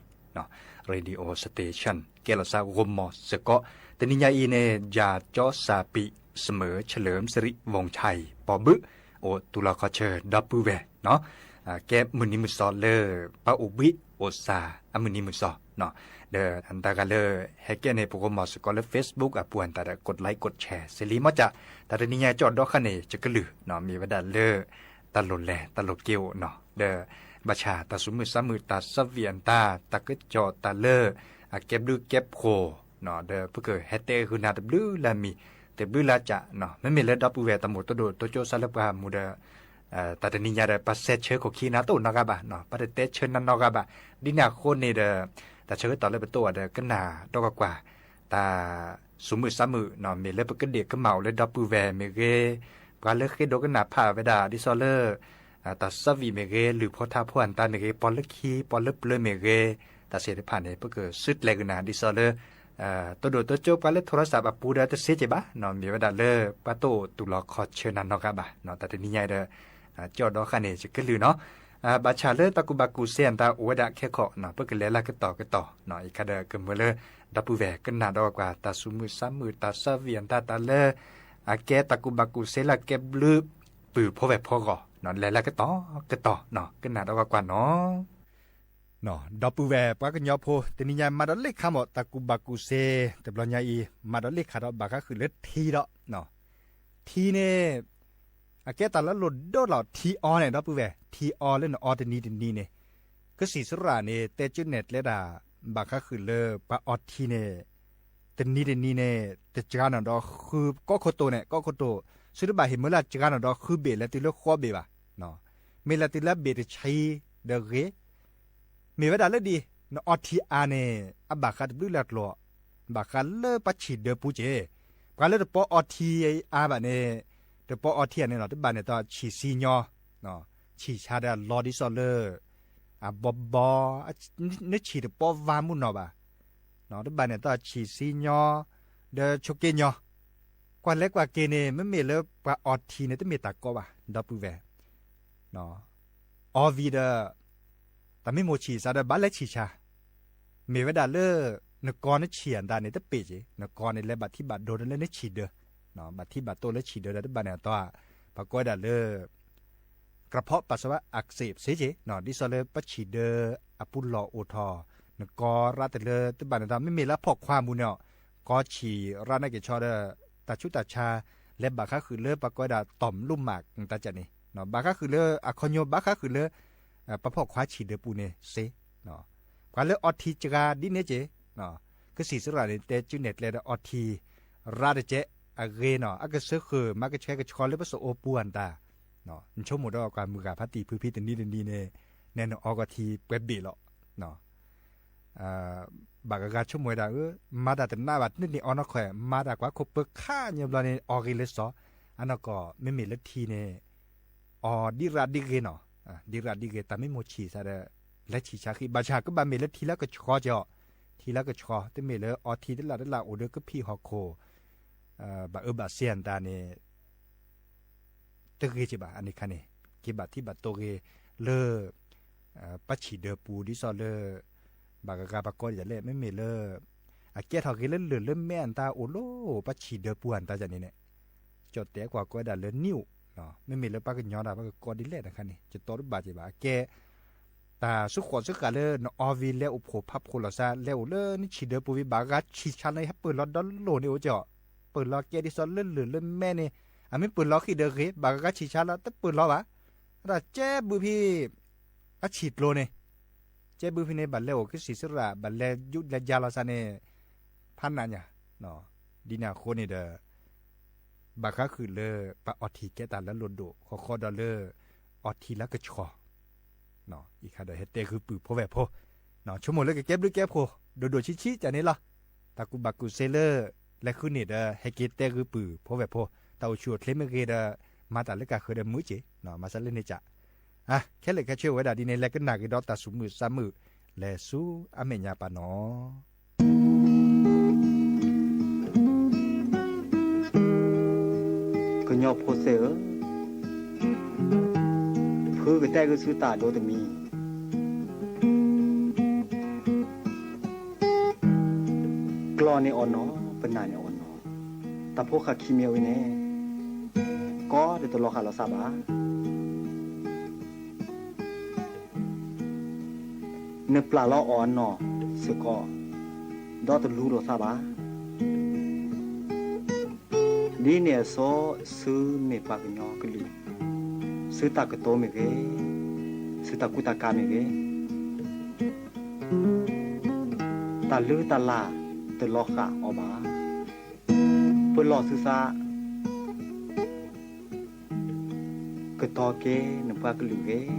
Radio Station ကဲလီၤသးဂီၢ်မီၢ်စ့ၢ်ကီး, တနံၤညါအံၤန့ၣ် ယၤကၠီစၢ်ပံး စမၢၢ် เฉลิมสิริวงศ์ชัย ပီၣ်ဘုး အိၣ်သူၣ်လီၤခီၣ်ဆၢ ဒီပုၢ်ဝဲၢ်နီၤ, ကဲမုၢ်နံၤမုၢ်သီလၢ ပအိၣ်ဘှံးအိၣ်စၢ်အမုၢ်နံၤမုၢ်သီနီၤ, ဒီးတၢ်ဂၤလၢ ဟဲကဲန့ၣ် ပဂီၢ်မီၢ်စ့ၢ်ကီးလၢ Facebook အပူၤအတၢ်ဒီး กดไลค์ กดแชร์ စ့လံ မ့ၢ်ကၠး, တၢ်တနံၤညါကၠီၣ်ဒီခါန့ၣ် ယကလုၢ်နီၤ, မ့ၢ်ဝဲဒၣ်လၢ တၢ်လိၣ်လဲၤတၢ်လိၣ်က့ၤအိၣ်နီၤ, ဒီး ဘၣ်ဆၣ်တၢ်သူၣ်မုာ်သးမုာ် တၢ်သးဝံၣ်အတၢ် တၢ်ကစီၣ်တၢ်လၢ အကဲဘျုးကဲဖှိၣ်နီၤ, ဒီးပကဟဲတဲဃုာ်နၤတဘျုးလၢအမံၤ တဘျုးလၢအကၠးနီၤ, မ့မ့ၢ်လၢဒီပုၢ်ဝဲၢ်တၢ်မိၣ်တဒိၣ်တိကၠိစၢ်လၢပှၤမူဒီး တၢ်တနံၤညါဒီး ပှၤစဲးဆၢခိၣ်ခံနၤတအိၣ်နီတဂၤဘၣ်နီၤ, ပတတဲဆၢနၤနီတဂၤဘၣ်, ဒ်န့ၣ်အဃိန့ၣ်ဒီး တၢ်ဆၢကတီၢ်လၢပတအိၣ်ဒီး ကနၣ်ဒီးကွၢ်ကွၢ် တၢ်သူၣ်မုာ်သးမုာ်နီၤ, မ့ၢ်လၢပကဒ့ၣ်ကမၣ်အိၣ်လၢဒီပုၢ်ဝဲၢ်မ့ၢ်ဂ့ၤ, ပှၤလၢဃ့ဒိကနၣ်ဖးဝဲဒၣ် ဒ်သိးလၢ တၢ်သးဝံၣ်မ့ၢ်ဂ့ၤ, လုၢ်ဖိထါဖိအတၢ်မ့ၢ်ဂ့ၤ, ပီၣ်လၢခံ ပီၣ်လၢပျၢၤမ့ၢ်ဂ့ၤ, တၢ်သ့ၣ်တဖၣ်န့ၣ် ပကစုကျဲၤကနၤဒ်သိးလၢ တဒိၣ်တကၠိပှၤလၢထိရစးအပူၤဒီးတစ့က့ၤဘၣ်နီၤ, မ့ၢ်ဝဲဒၣ်လၢပှၤတအိၣ်သူၣ်လီၤခီၣ်ဆၢနၤနီတဂၤဘၣ်နီၤ, တၢ်တနံၤညါဒီး ကၠီၣ်ဒီခါန့ၣ် ယကလုၢ်နီၤ, ဘၣ်ဆၣ်လၢတၢ်ကူၣ်ဘၣ်ကူၣ်သ့အတၢ်အိၣ်ဝဲဒၣ်ခဲခီနီၤ, ပကလဲၤလၢကတီၢ်ကတီၢ်နီၤ, အံၤခါဒီးကမၢလၢ ဒီပုၢ်ဝဲၢ်ကနၣ်ဒီးကွၢ် တၢ်သူၣ်မုာ်သးမုာ် တၢ်သးဝံၣ်အတၢ်တၢ်လၢ အကဲတၢ်ကူၣ်ဘၣ်ကူၣ်သ့လၢအကဲဘျုး ပုၢ်ဖိဝဲၢ်ဖိအဂီၢ်နီၤ, လဲၤလၢကတီၢ်ကတီၢ်နီၤ, ကနၣ်ဒီးကွၢ်နီၤ. ဒီပုၢ်ဝဲၢ်ပှၤကညီဖိ တနံၤညါမၤဒီးလ့ၣ်ခါမး တၢ်ကူၣ်ဘၣ်ကူၣ်သ့ တဘျီညါအံၤ မၤဒီးလ့ၣ်ခါဒီး ဘၣ်ဃးဃုာ်လၢထံဒီး ထံန့ၣ် အကဲတၢ်လၢလိၣ်ဒိၣ်လီၤ ထံအီန့ၣ် ဒီပုၢ်ဝဲၢ် ထံအီလၢနအီတနံၤတနံၤန့ၣ် ကစံၣ်စရၣ်န့ၣ် တဲကၠိနဲၣ်ကျဲဒၣ် ဘၣ်ဃးဃုာ်လၢပှၤအီထံန့ၣ် တနံၤတနံၤန့ၣ် တစှၤနီၤဒီးဃု ကီၢ်ခိၣ်တိၣ်န့ၣ် ကီၢ်ခိၣ်တိၣ် သုတဘၣ်ဟ့ၣ်မၢလၢအစှၤနီၤဒီးဃုဘ့ၣ် လဲၤတုၤလၢဃိးဘ့ၣ်ဘၣ် မ့ၢ်လဲၤတုၤလၢဘ့ၣ်တဆံဒီးဂ့ၤ, မ့ၢ်ဝဲဒၣ်လၢဒ် နအီထံအါန့ၣ် အဘၣ်ဃးတဘျုးလၢအကျိၤ ဘၣ်ဃးလၢပှၤဆံၣ်ဒၢပူၤက့ၤ, ပှၤလၢတပီအီထံအါဘၣ်န့ၣ် တပီအီထံအါန့ၣ်လီၤ တဘၣ်န့ၣ်တၢ်ဆံၣ်ဆံညီ ဆံၣ်ဆါဒီးလီၤဒ်သိးလၢ အဘီဘီ နဆံၣ်တပီဝါမုၢ်နီၤဘၣ် တဘၣ်န့ၣ်တၢ်ဆံၣ်ဆံညီ ဒီးဆိးက့ညီ ကွၢ်လဲၤကွၢ်က့ၤန့ၣ် မ့မ့ၢ်လၢပှၤအီထံန့ၣ် တမ့ၢ်တၢ်ကီဘၣ် ဒီပုၢ်ဝဲၢ် အီဝံၤဒီး တၢ်မ့ၢ်မိၢ်ဆံၣ်စးဒီးဘၣ်လဲၤဆံၣ်ဆါ မ့ၢ်ဝဲဒၣ်လၢ နကီနဆံၣ်အတၢ်န့ၣ် တပ့ၢ်က့ၤ နကီန့ၣ် လဲၤဘၣ်ထံဘၣ်ဒိဒီးလၢနဆံၣ်ဒၢ ဘၣ်ထံဘၣ်တိၢ်လၢဆံၣ်ဒၢဒီး တဘၣ်န့ၣ်အတီၢ် ပှၤကိးဝဲဒၣ်လၢ ကရဖီပာ်စဝါအးစ့းစ့က့ၤ ဒ်သိးလၢပှၤဆံၣ်ဒၢအပူၤလီၢ်အိၣ်ထီၣ် နကီရၣ်တလၢ တဘၣ်န့ၣ်ဒီး မ့မ့ၢ်လၢအဖီၣ်ခွါအပူၤန့ၣ် ကီဆံၣ်ရၣ်နာ်က့ၤဆီဒီး တၢ်ဆူးတၢ်ဆါ လဲၤဘၣ်ဃးဃုာ်လၢပှၤကိးဝဲဒၣ်တီၢ်မလူးမး တၢ်ကန့ၣ် ဘၣ်ဃးဃုာ်လၢအခီညိ ဘၣ်ဃးဃုာ်လၢ ပှၤဖီၣ်ခွါဆံၣ်ဒၢပူၤန့ၣ်စ့ ပှၤလၢအီထံစှၤဒ်န့ၣ်က့ၤ ကစံၣ်စရၣ်န့ၣ် တဲကၠိနဲၣ်ကျဲဒီးအီထံ ရၣ်တကဲး အဂ့ၤနီၤ အကစၢဃၢၤ မၤကဆှဲကဆှီလၢပစိာ်အိၣ်ပူၤအတၢ် နဆိကမိၣ်ဒီးကွၢ်မုၢ်ဂၤဖါတံၢ်ဖုဖံတနံၤတနံၤန့ၣ် နဲနအီကီၢ်ထံပှဲၤဘ့ၣ်လီၤ ဘၣ်ဂၤဂၤဆိကမိၣ်ဝဲဒၣ် မၤတၢ်တနးဘၣ် တန့ၢ်အီနီၢ်ခွဲး မၤတၢ်ကွၢ်ခိၣ်ပၢခါညီဘျီန့ၣ် အီဂ့ၤလၢစီၤ အနီၢ်ကီၢ် မ့မ့ၢ်လၢထံန့ၣ် အီဒ်ရၣ်ဒ်ဂ့ၤနီၤ ဒ်ရၣ်ဒ်ဂ့ၤ တၢ်မ့ၢ်မိၢ်ဆံၣ်စးဒီး လဲၤဆံၣ်ဆါဃံ ဘၣ်ဆၣ်ကဘၣ်မ့ၢ်လၢထံလၢကဆှီက့ၤအီၤ ထံလၢကဆှီ တမ့ၢ်လၢအီထံတလၢ်တလၢ်အိၣ်ဒီးကဖံးဟီၣ်ခိၣ် ဘၣ်အၢဘၣ်စ့အတၢ်န့ၣ် တဂ့ၤက့ၤဘၣ် အန့ၣ်ခါန့ၣ် က့ၤဘၣ်ထံဘၣ်တိၢ်ဂ့ၤလၢ ပှၤဆံၣ်ဒၢပူၤ ဒ်သိးလၢ ဘၣ်ဂၤဂၤပှၤကိးဒ်လဲၣ် မ့မ့ၢ်လၢ အကဲထီၣ်ဂ့ၤလၢလၢၢ်လၢမဲအတၢ်အိၣ်လီၤ ပှၤဆံၣ်ဒၢပူၤအတၢ်န့ၣ်န့ၣ် ကၠီၣ်တဲာ်ကွၢ်ကီဝဲဒၣ်လၢနံၣ်အိၣ်, မ့မ့ၢ်လၢပှၤကညီဒီး ပှၤကကီဒ်လဲၣ်တခါန့ၣ် ကတီတဘၣ်က့ၤဘၣ် အကဲ တၢ်ဆူဃိးဆူဃာ်လၢနအီဝံၤလဲၤအိၣ်ဖှိၣ်ဖးဖှိၣ်လီၤစါ လဲၤအိၣ်လၢနဆံၣ်ဒၢပူၤဝံၤ ဘၣ်ဂၤဆံၣ်ဆါလၢ ဟဲပၢၢ်လီၤဒီလိၣ်န့ၣ်အိၣ်ကၠီၣ်, ပၢၢ်လီၤကဲဒ်သိးလၢလၢၢ်လၢမဲန့ၣ်, အမ့ၢ်ပၢၢ်လီၤဃံၣ်ဒီးဂ့ၤ ဘၣ်ဂၤဆံၣ်ဆါလီၤ တပၢၢ်လီၤဘၣ်. အတၢ်ကဲဘုးဖဲ အဆံၣ်ကျိၤန့ၣ်, ကဲဘုးဖဲန့ၣ် ဘၣ်လဲၤအိၣ်ကစံၣ်စရၣ် ဘၣ်လဲၤယူးလဲၤယၤလီၤစါန့ၣ် ဖးနးညါ, ဒ်န့ၣ်အဃိန့ၣ်ဒီး ဘၣ်ဃးဃုာ်လၢ ပှၤအီထံၣ်ကဲတၢ်လၢလိၣ်ဒိၣ် ဃီဃီဒီးလၢ အီထံၣ်လၢကဆှီ အံၤခါဒီးဟဲတဲဂုာ်ပုၢ်ဖိဝဲၢ်ဖိ, ဆိကမိၣ်လၢကကဲဘျုးကဲဖှိၣ် ဒိၣ်ဒိၣ်ဆံးဆံးကန့ၣ်လီၤ. တၢ်ကူၣ်ဘၣ်ကူၣ်စ့လၢ လဲၤဃုန့ၣ်ဒီး ဟဲက့ၤတဲဂုာ်ပုၢ်ဖိဝဲၢ်ဖိ, တၢ်အိၣ်ဆူၣ်အိၣ်ချ့မ့ၢ်ဂ့ၤဒီး မၤတၢ်လၢကၢ်ဃၢၤဒီးမုာ်က့ၤ, မၤစၢၤလၢန့ၣ်ကး, ခဲလၢာ်ခဲဆ့အိၣ်ဝဲဒၣ်ဒ်န့ၣ် လဲၤကနၣ်က့ၤဒီးတၢ်သူၣ်မုာ်သးမုာ် လဲၤဆူအမဲာ်ညါပာ်နီၣ် ကညီဖိသ့ၣ်ဧၢ, ဖုကတဲဂုာ်ဆူတၢ်ဒိတမံၤ, ကျီၢ်န့ၣ်အီၣ်နီၢ်, ပနၢ်န့ၣ်အီၣ်နီၢ်, တၢ်ဖိဃၢ်ခံမံၤဝဲန့ၣ် ကီဒီးတလီၤဃာ်လီၤသးဘၣ်. နပျၢ်လီၤအီၣ်အနီၢ်စ့ၢ်ကီး ဒီးတလူၤလိာ်သးဘၣ်. ဒ်န့ၣ်အသိး ဆူမ့ၢ်ပှၤကညီကလုာ်, ဆူတၢ်ကတိၤမ့ၢ်ဂ့ၤ, ဆူတၢ်ကူတၢ်ကၤမ့ၢ်ဂ့ၤ, တၢ်လုၢ်တၢ်လၢ်တလီၤဃာ်အီၤဘၣ်. ပလီၢ်သုသး ကတီၤက့ၤနပှၤကလုာ်ဂ့ၤ, က့ၤ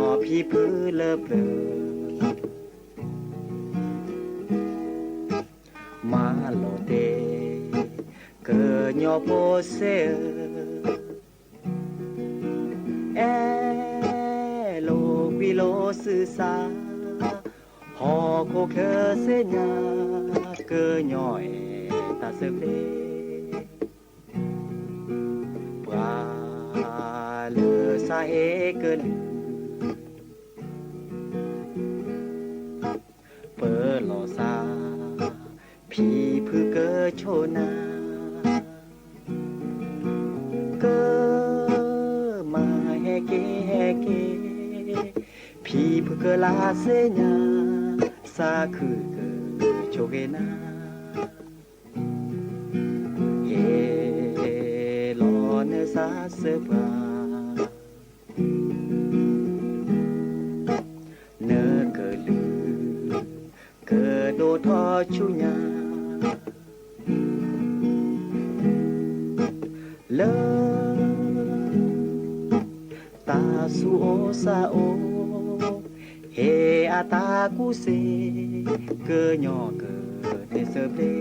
ဘီထီၣ်ဖီထူဖီစ့း ကညီဖံဖုလၢပျၢၤ မၤလီၤတဲာ် ကညီဖိသ့ၣ်ဧၢ, အဲၣ်လိာ်ကွံလိာ်သုသး, ဟီၣ်ခိၣ်ချၢသ့ၣ်ညါ ကညီအဲၣ်တၢ်သဘျ့, ပှၤလၢသးဟ့ကလုၢ် ပလီၢ်သး ဖံဖုကဆိၣ်နၤ, ကမၤဟဲက့ၤဟဲက့ၤ, ဖံဖုကလါသ့ၣ်ညါ, သးခုကဆိၣ်ဂ့ၤနၤ, ဟ့ၣ်လီၤနသးစၢၤပှၤ နကလုၢ် ကဒိၣ်ထီၣ်ဆူညါ လၢ တၢ်သူၣ်အိၣ်သးအိၣ် ဟ့ၣ်အတၢ်ကူၣ်စ့ ကညီကဒဲသဘျ့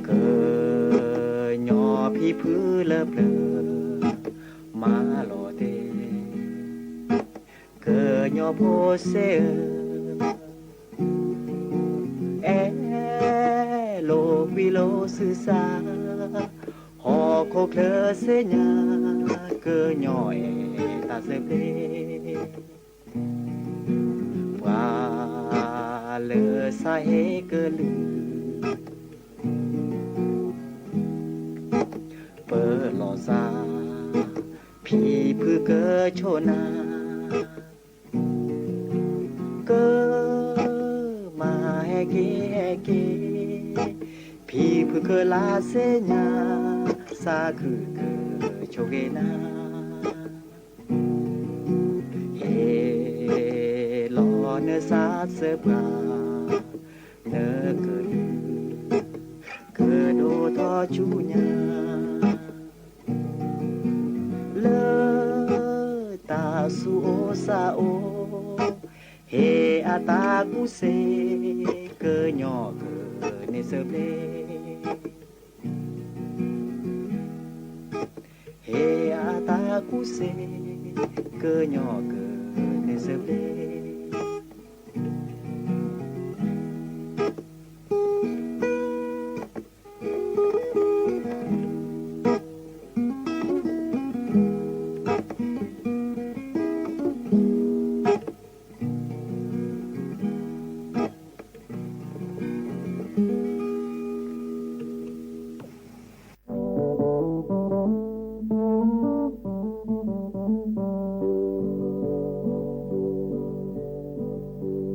ကညီဖံဖုလၢပျၢၤ မၤလီၤတဲာ် ကညီဖိသ့ၣ်ဧၢ, အဲၣ်လိာ်ကွံလိာ်သုသး, ဟီၣ်ခိၣ်ချၢသ့ၣ်ညါ ကညီအဲၣ်တၢ်သဘျ့, ပှၤလၢသးဟ့ကလုၢ် ဖံဖုကဆိၣ်နၤ, ကမၤဟဲက့ၤဟဲက့ၤ, ဖံဖုကလါစ့ညါ, သးခုကဆိၣ်ဂ့ၤနၤ, ဟ့ၣ်လီၤနသးစၢ်ပှၤ, နကလုၢ်, ကဒိၣ်ထီၣ်ဆူညါ လၢတၢ်ဆူးအိၣ်သးအိၣ်, ဟ့ၣ်အတၢ်ကူၣ်စ့, ကညီကန့ၢ်စၢၤဘျဲၣ်, ဟ့ၣ်အတၢ်ကူၣ်စ့, ကညီကန့ၢ်စၢၤဘျဲၣ်.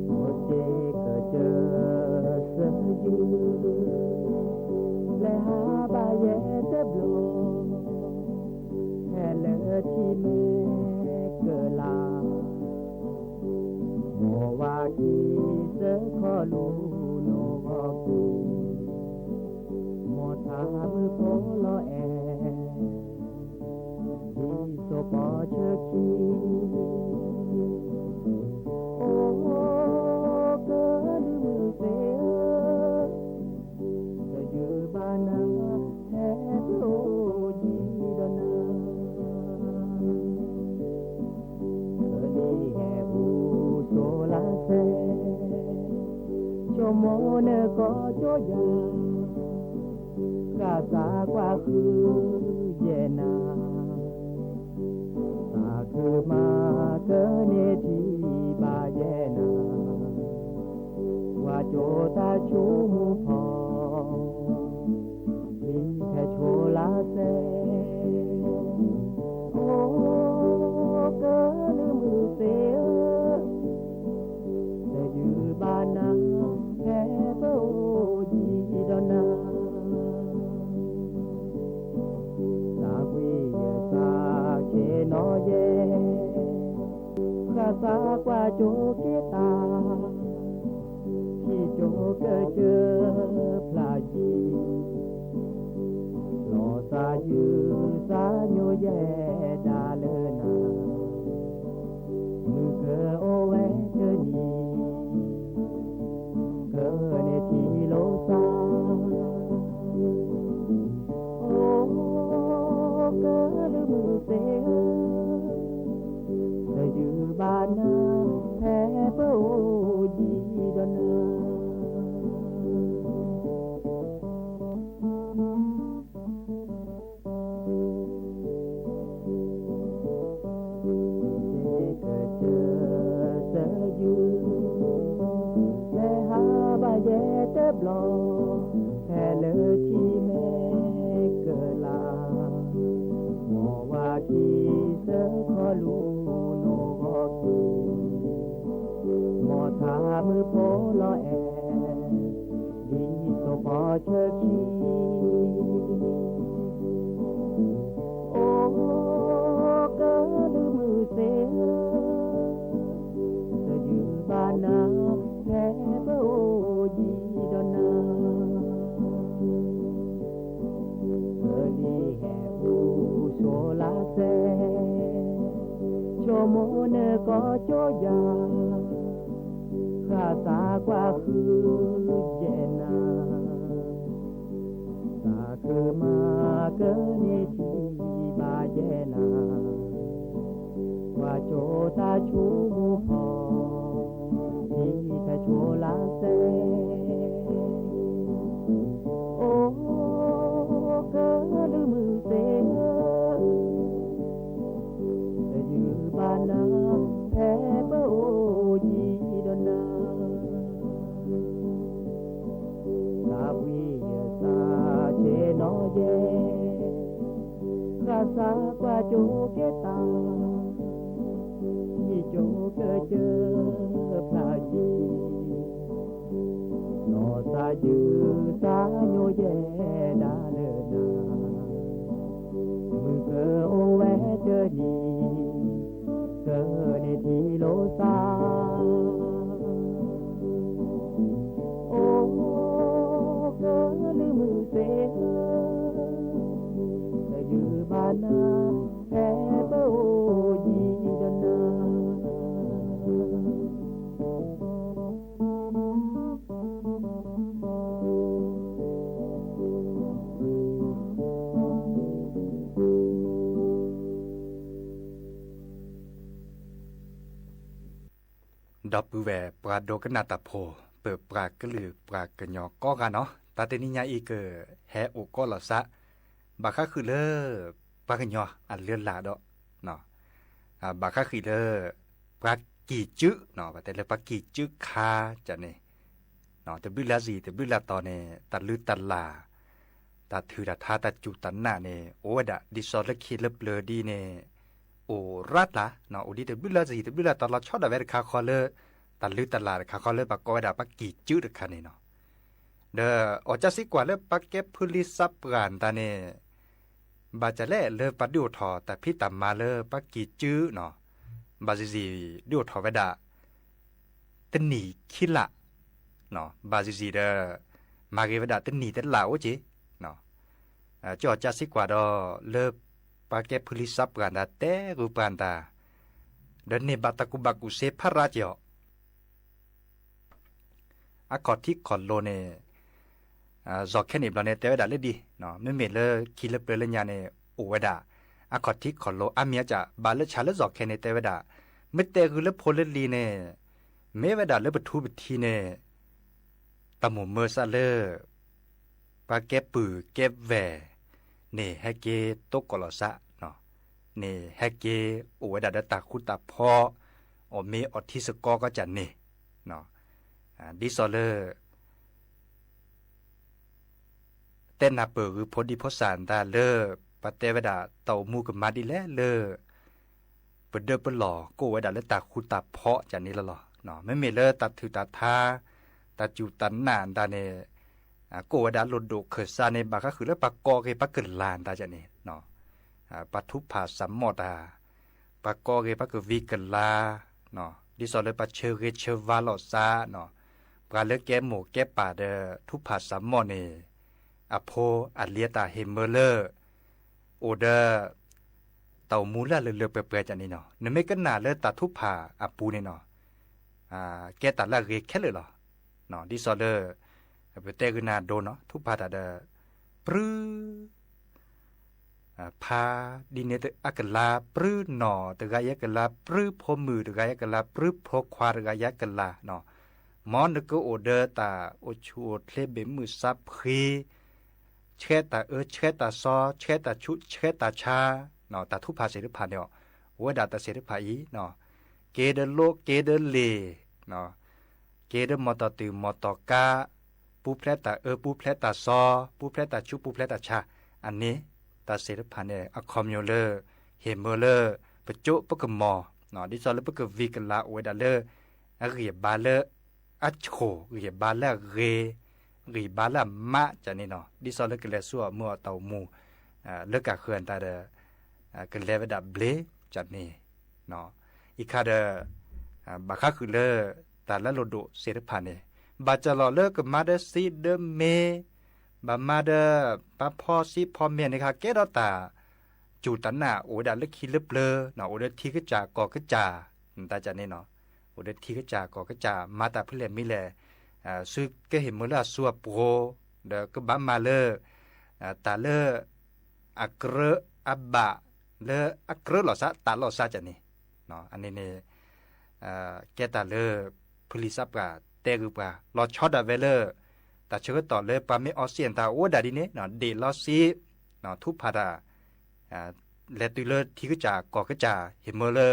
မိၢ်စ့ကစၢၢ်စၢယုၢ်, လဲၤဟးဘၣ်ယဲၢ်တဘျီ, ဖဲလၢထံမဲၢ်ကလၤ, မ်ဝၤခံစၢခီလူၤနိၣ်ဂီၤက့ၤ, မ်ထါမုၢ်ဖိလီၤအဲၣ် ဒ်သိးပီၤဆၢခံ, အိ, ကလုၢ်မုၢ်သ့ၣ်ဧၢ, တယုၢ်ဘၣ်နၤ, ဟဲပအိၣ်ယံၤဒီးနၤ, ကလံၤဟဲအူစိၤလါစဲ, ဆိကမိၣ်နကီၢ်ကၠိယၤ, ဃၣ်သးကွၢ်ဃုယဲၢ်နၤ, သးခုမၤကန့ၢ်ထံဘၣ်ယဲၢ်နၤ, ဝၤကၠိတၢ်ဆိကမိၣ်ဖီ, မံဖဲဆိလါစဲ, အိ, ကလုၢ်မုၢ်သ့ၣ်ဧၢ, တယုၢ်ဘၣ်နၤ, ဟဲပအိၣ်ယံၤဒီးနၤ, သးဝံၣ်ယသးဆ့ၣ်နီၤယဲၢ်, ဃၣ်သးကွၢ်ကၠိက့ၤတၢ်, ဟံၣ်ကၠိကစၢၢ်ဖျါယံၤ, လီၤသးယုၢ်သးညိယဲၢ်ဒၣ်လၢနၤ, မုၢ်ကအိၣ်ဝဲတနံၤ, ကန့ၢ်ထံလိာ်သး, အိ, ကလုၢ်မုၢ်သ့ၣ်ဧၢ, တယုၢ်ဘၣ်နၤ, ဟဲပအိၣ်ယံၤဒီးနၤ. စ့ကစၢၢ်စၢယုၢ်, လဲၤဟးဘၣ်ယဲၢ်တဘျီ, ဖဲလၢထံမဲၢ်ကလၤ, မ်ဝၤခံစၢခီလူၤနိၣ်ဂီၤက့ၤ, မ်ထါမုၢ်ဖိလီၤအဲၣ် ဒ်သိးပီၤဆၢခံ, အိ, ကလုၢ်မုၢ်သ့ၣ်ဧၢ, တယုၢ်ဘၣ်နၤ, ဟဲပအိၣ်ယံၤဒီးနၤ. ကလံၤဟဲအူစိၤလါစဲ, ဆိကမိၣ်နကီၢ်ကၠိယၤ, ဃၣ်သးကွၢ်ဃုယဲၢ်နၤ, သးခုမၤကန့ၢ်ထံဘၣ်ယဲၢ်နၤ, ပှၤကၠိတၢ်ဆိကမိၣ်ဖီ, ဒ်ဖဲဆိလါစဲ, အိ, ကလုၢ်မုၢ်သ့ၣ်ဧၢ, တယုၢ်ဘၣ်နၤ, ဟဲပအိၣ်ယံၤဒီးနၤ. သးဝံၣ်ယသးဆ့ၣ်နီၤယဲၢ်, ဃၣ် သးကွၢ်ကၠိကဲတၢ်, ယံာ်ကၠိကစၢၢ်ဖျါက့ၤ, နီၢ်သးယုၢ်သးညိယဲဒၣ်လၢနၤ, မုၢ်ကအိၣ်ဝဲတနံၤ, ကန့ၢ်ထံၣ်လိာ်သး, အိၣ်ကလုၢ်မုၢ်သ့ၣ်ဧၢ, တယုၢ်ဘၣ်နၤ, ဖဲပအိၣ်ယံၤဒီးနၤ ဒီပုၢ်ဝဲၢ်ပှၤဒိကနၣ်တၢ်ဖိ, ပပှၤကလုာ်ပှၤကညီကိးဂၤနီၤ, တၢ်တနံၤညါအံၤကဟဲအိၣ်ကိးလီၤသး, ဘၣ်ဃးဃုာ်လၢ ပှၤကညီအလုၢ်အလၢ်ဒီး ဘၣ်ဃးဃုာ်လၢ ပှၤကံၢ်စုနီၤ, ပတဲလၢပှၤကံၢ်စုခါကန့ၣ်, တဘျုးလၢ်စံၤ တဘျုးလၢ်တီၤန့ၣ် တၢ်လုၢ်တၢ်လၢ်, တၢ်ထုးတၢ်ထါ တၢ်စူၢ်တၢ်နာ်န့ၣ် အိၣ်ဝဲဒၣ် ဒ်သိးလၢခံလၢပျၢၤဒ်န့ၣ် အိၣ်ရၤတၢ်, အိၣ်ဒ်တဘျုးလၢ်စံၤ တဘျုးလၢ်တီၤ လီၤဆီဒၣ်ဝဲတခါဃီလၢ တၢ်လုၢ်တၢ်လၢ်တခါဃီလၢပှၤကိးဝဲဒၣ်ပှၤကံၢ်စုတခါန့ၣ်နီၤ. ဒီးအီၣ်ကၢစံကွၢ်လၢပှၤကဲဖုလံၤသးပှၢ်တၢ်န့ၣ် ဘၣ်ဆၣ်လဲၣ်လၢပှၤဒုးအိၣ်ထီၣ်တၢ်ဖံးတၢ်မၤလၢပှၤကံၢ်စုနီၤ, ဘၣ်ဆံးဆံးဒုးအိၣ်ထီၣ်ဝဲဒၣ် တနံၣ်ခံလါ, ဘၣ်ဆံးဆံးဒီး မၤဂ့ၤဝဲဒၣ်တနံၣ်တလါအိၣ်က့ၤ, ကၠီၣ်ကၢစံကွၢ်ဒီး လၢပှၤကဲဖုလံၤသးပှၢ်တၢ်တဲဂုာ်ပှၤတၢ်, ဒီးန့ၢ်ဘၣ်တၢ်ကူၣ်ဘၣ်ကူၣ်သ့ဖးရါက့ၤအီၤ အခီၣ်ထံးခီၣ်လိၤန့ၣ် စီၤခဲန့ၣ်ဘျီန့ၣ် တဲဝဲဒၣ်လၢဒ်, မ့မ့ၢ်လၢခံလၢပျၢၤလၢညါန့ၣ် အိၣ်ဝဲဒၣ် အခီၣ်ထံးခီၣ်လိၤအါမံၤအါကၢ် ဘၣ်လၢဆၣ်လၢစီၤခဲန့ၣ် တဲဝဲဒၣ် မ့ၢ်တဲဂုာ်လၢဖိလၢလံၤန့ၣ် မ့ၢ်ဝဲဒၣ်လၢပထူပထံးန့ၣ် တၢ်မိၣ်မၢစးလၢ ပှၤကဲပုၢ်ကဲဝဲၢ်န့ၣ် ဟဲက့ၤတိကိးလီၤစး, န့ၣ်ဟဲက့ၤအိၣ်ဝဲဒၣ်ဒီးတၢ်ဃူတၢ်ဖိး, အီၣ်မ့ၤအီထံစ့ၢ်ကီးကီးကၢ်န့ၣ်, ဒ်သိးလၢ တဲနၢ်ပၢၢ်ဂုာ်ဖိဒံဖိသၣ်တၢ်လၢ ပှၤတဲဝဲဒၣ်တၢ်အိၣ်မူကမၤဒ်လဲၣ်လၢ ပဒၢပလီၢ်ကအိၣ်ဝဲဒၣ်လၢတၢ်ဃူတၢ်ဖိးကၢ်န့ၣ်လီၤလီၤ. မ့မ့ၢ်လၢတၢ်ထုးတၢ်ထါ, တၢ်စူၢ်တၢ်နာ်တၢ်န့ၣ် ကအိၣ်ဝဲဒၣ်လိၣ်ဒိၣ်ခၢၣ်စးန့ၣ် ဘၣ်ဃးဃုာ်လၢပှၤကိးက့ၤပှၤကလၤတၢ်ကၢ်န့ၣ်, ပှၤထူးဖးစးမီၣ်တၢ်, ပှၤကိးက့ၤပှၤကဝံၤကလၤ, ဒ်သိးလၢပှၤဆၢဂ့ၤဆၢဝါလိာ်သး, ပှၤလၢကဲမိၢ်ကဲပၢ်ဒီးထူးဖးစးမီၣ်န့ၣ် အဖိအလံၤအတၢ်ဟ့ၣ်မၢလၢ အိၣ်ဒီး တၢ်အိၣ်မူလၢအလၢလၢပှဲၤပှဲၤကၢ်န့ၣ်နီၤ, နမ့ၢ်ကနၣ်လၢတၢ်ထူးဖးအပူၤန့ၣ်နီၤ, ကဲတၢ်လၢအဂ့ၤခဲလၢာ်လီၤ. ဒ်သိးလၢ ပတဲဂုာ်နၤဒိနီၤ, ထူးဖးတၢ်ဒီး ပြု ဖါဒ်န့ၣ်အကလၤ, ပြုနီၢ်တဂၤအံၤအကလၤ, ပြုဖိမုၣ်တဂၤအံၤအကလၤ, ပြုဖိခွါတဂၤအံၤအကလၤ, မ်နကအိၣ်ဒီးတၢ်အိၣ်ဆူၣ်အိၣ်ချ့ဘ့ၣ်မုၢ်သးဖှံ, ဆှဲတၢ်အၢဆှဲတၢ်စီ, ဆှဲတၢ်ဆူး ဆှဲတၢ်ဆါ, တၢ်ထူးဖးသ့ၣ်တဖၣ်န့ၣ် အိၣ်ဝဲဒၣ်တၢ်သ့ၣ်တဖၣ်အံၤ, က့ၤဒီးလိးက့ၤဒီးလ့ၣ်, က့ၤဒီးမီၢ်တီၢ်တုၤမီၢ်တီၢ်ကါ, ပူၤဖျဲးတၢ်အၢပူၤဖျဲးတၢ်စီ, ပူၤဖျဲးတၢ်ဆူးပူၤဖျဲးတၢ်ဆါ, အန့ၣ် တၢ်သ့ၣ်တဖၣ်န့ၣ် အခီပညီလၢ ဟ့ၣ်မၢလၢ ပကၠိပကမီၤ, ဒ်သိးလၢပကဝံၤကလၤအိၣ်ဝဲဒၣ်လၢ အဂံၢ်ဘါလၢ အဆိၣ်, ဂံၢ်ဘါလၢအဂ့ၤ, ဂံၢ်ဘါလၢအမးကၢ်န့ၣ်နီၤ, ဒ်သိးလၢကလဲၤဆူအမုၢ်အတၢ်အိၣ်မူ လၢကဃၢၤတၢ်ဒီး ကလဲၤဝဲဒၣ်ဘျ့ကၢ်န့ၣ်, အံၤခါဒီး ဘၣ်ဃးဃုာ်လၢ တၢ်လၢလိၣ်ဒိၣ်သ့ၣ်တဖၣ်န့ၣ် ဘၣ်စၢၤလီၤလၢကမၤဒီးသံဒီးမ့ၤ, ဘၣ်မၤဒီး ပာ်ဖီသံဖီမ့ၤန့ၣ်ခါ ကဲထီၣ်တၢ် စူၢ်တၢ်နာ်အိၣ်ဝဲဒၣ်လၢခံလၢပျၢၤ, အိၣ်ဒီးထံကစၢ်ကီၢ်ကစၢ် တၢ်ကၢ်န့ၣ်နီၤ, အိၣ်ဒီးထံကစၢ်ကီၢ်ကစၢ် မၤတၢ်ဖဲလဲၣ်မ့ၢ်လဲၣ်, ဆူကဟ့ၣ်မၢလၢအစိအပှိၤ, ဒီးကဘၣ်မၤလၢ တၢ်လၢ အကြၢးအဘၣ် လၢအကြၢးလီၤသး တၢ်လီၤသးကၢ်န့ၣ်, အန့ၣ်န့ၣ် ကဲတၢ်လၢ ဖုလံၤသးပှၢ်တဲဂုာ်ပှၤ လီၤဆီဒၣ်ဝဲလၢ တၢ်ဆၢကတီၢ်လၢပှၤမ့ၢ်အီစံၣ်တၢ်အိၣ်ဝဲဒၣ်ဒ်န့ၣ် ဒ့ၣ်လီၤသံ ထူးဖးတၢ် လဲၤတုၤလၢထံကစၢ်ကီၢ်ကစၢ် ဟ့ၣ်မၢလၢ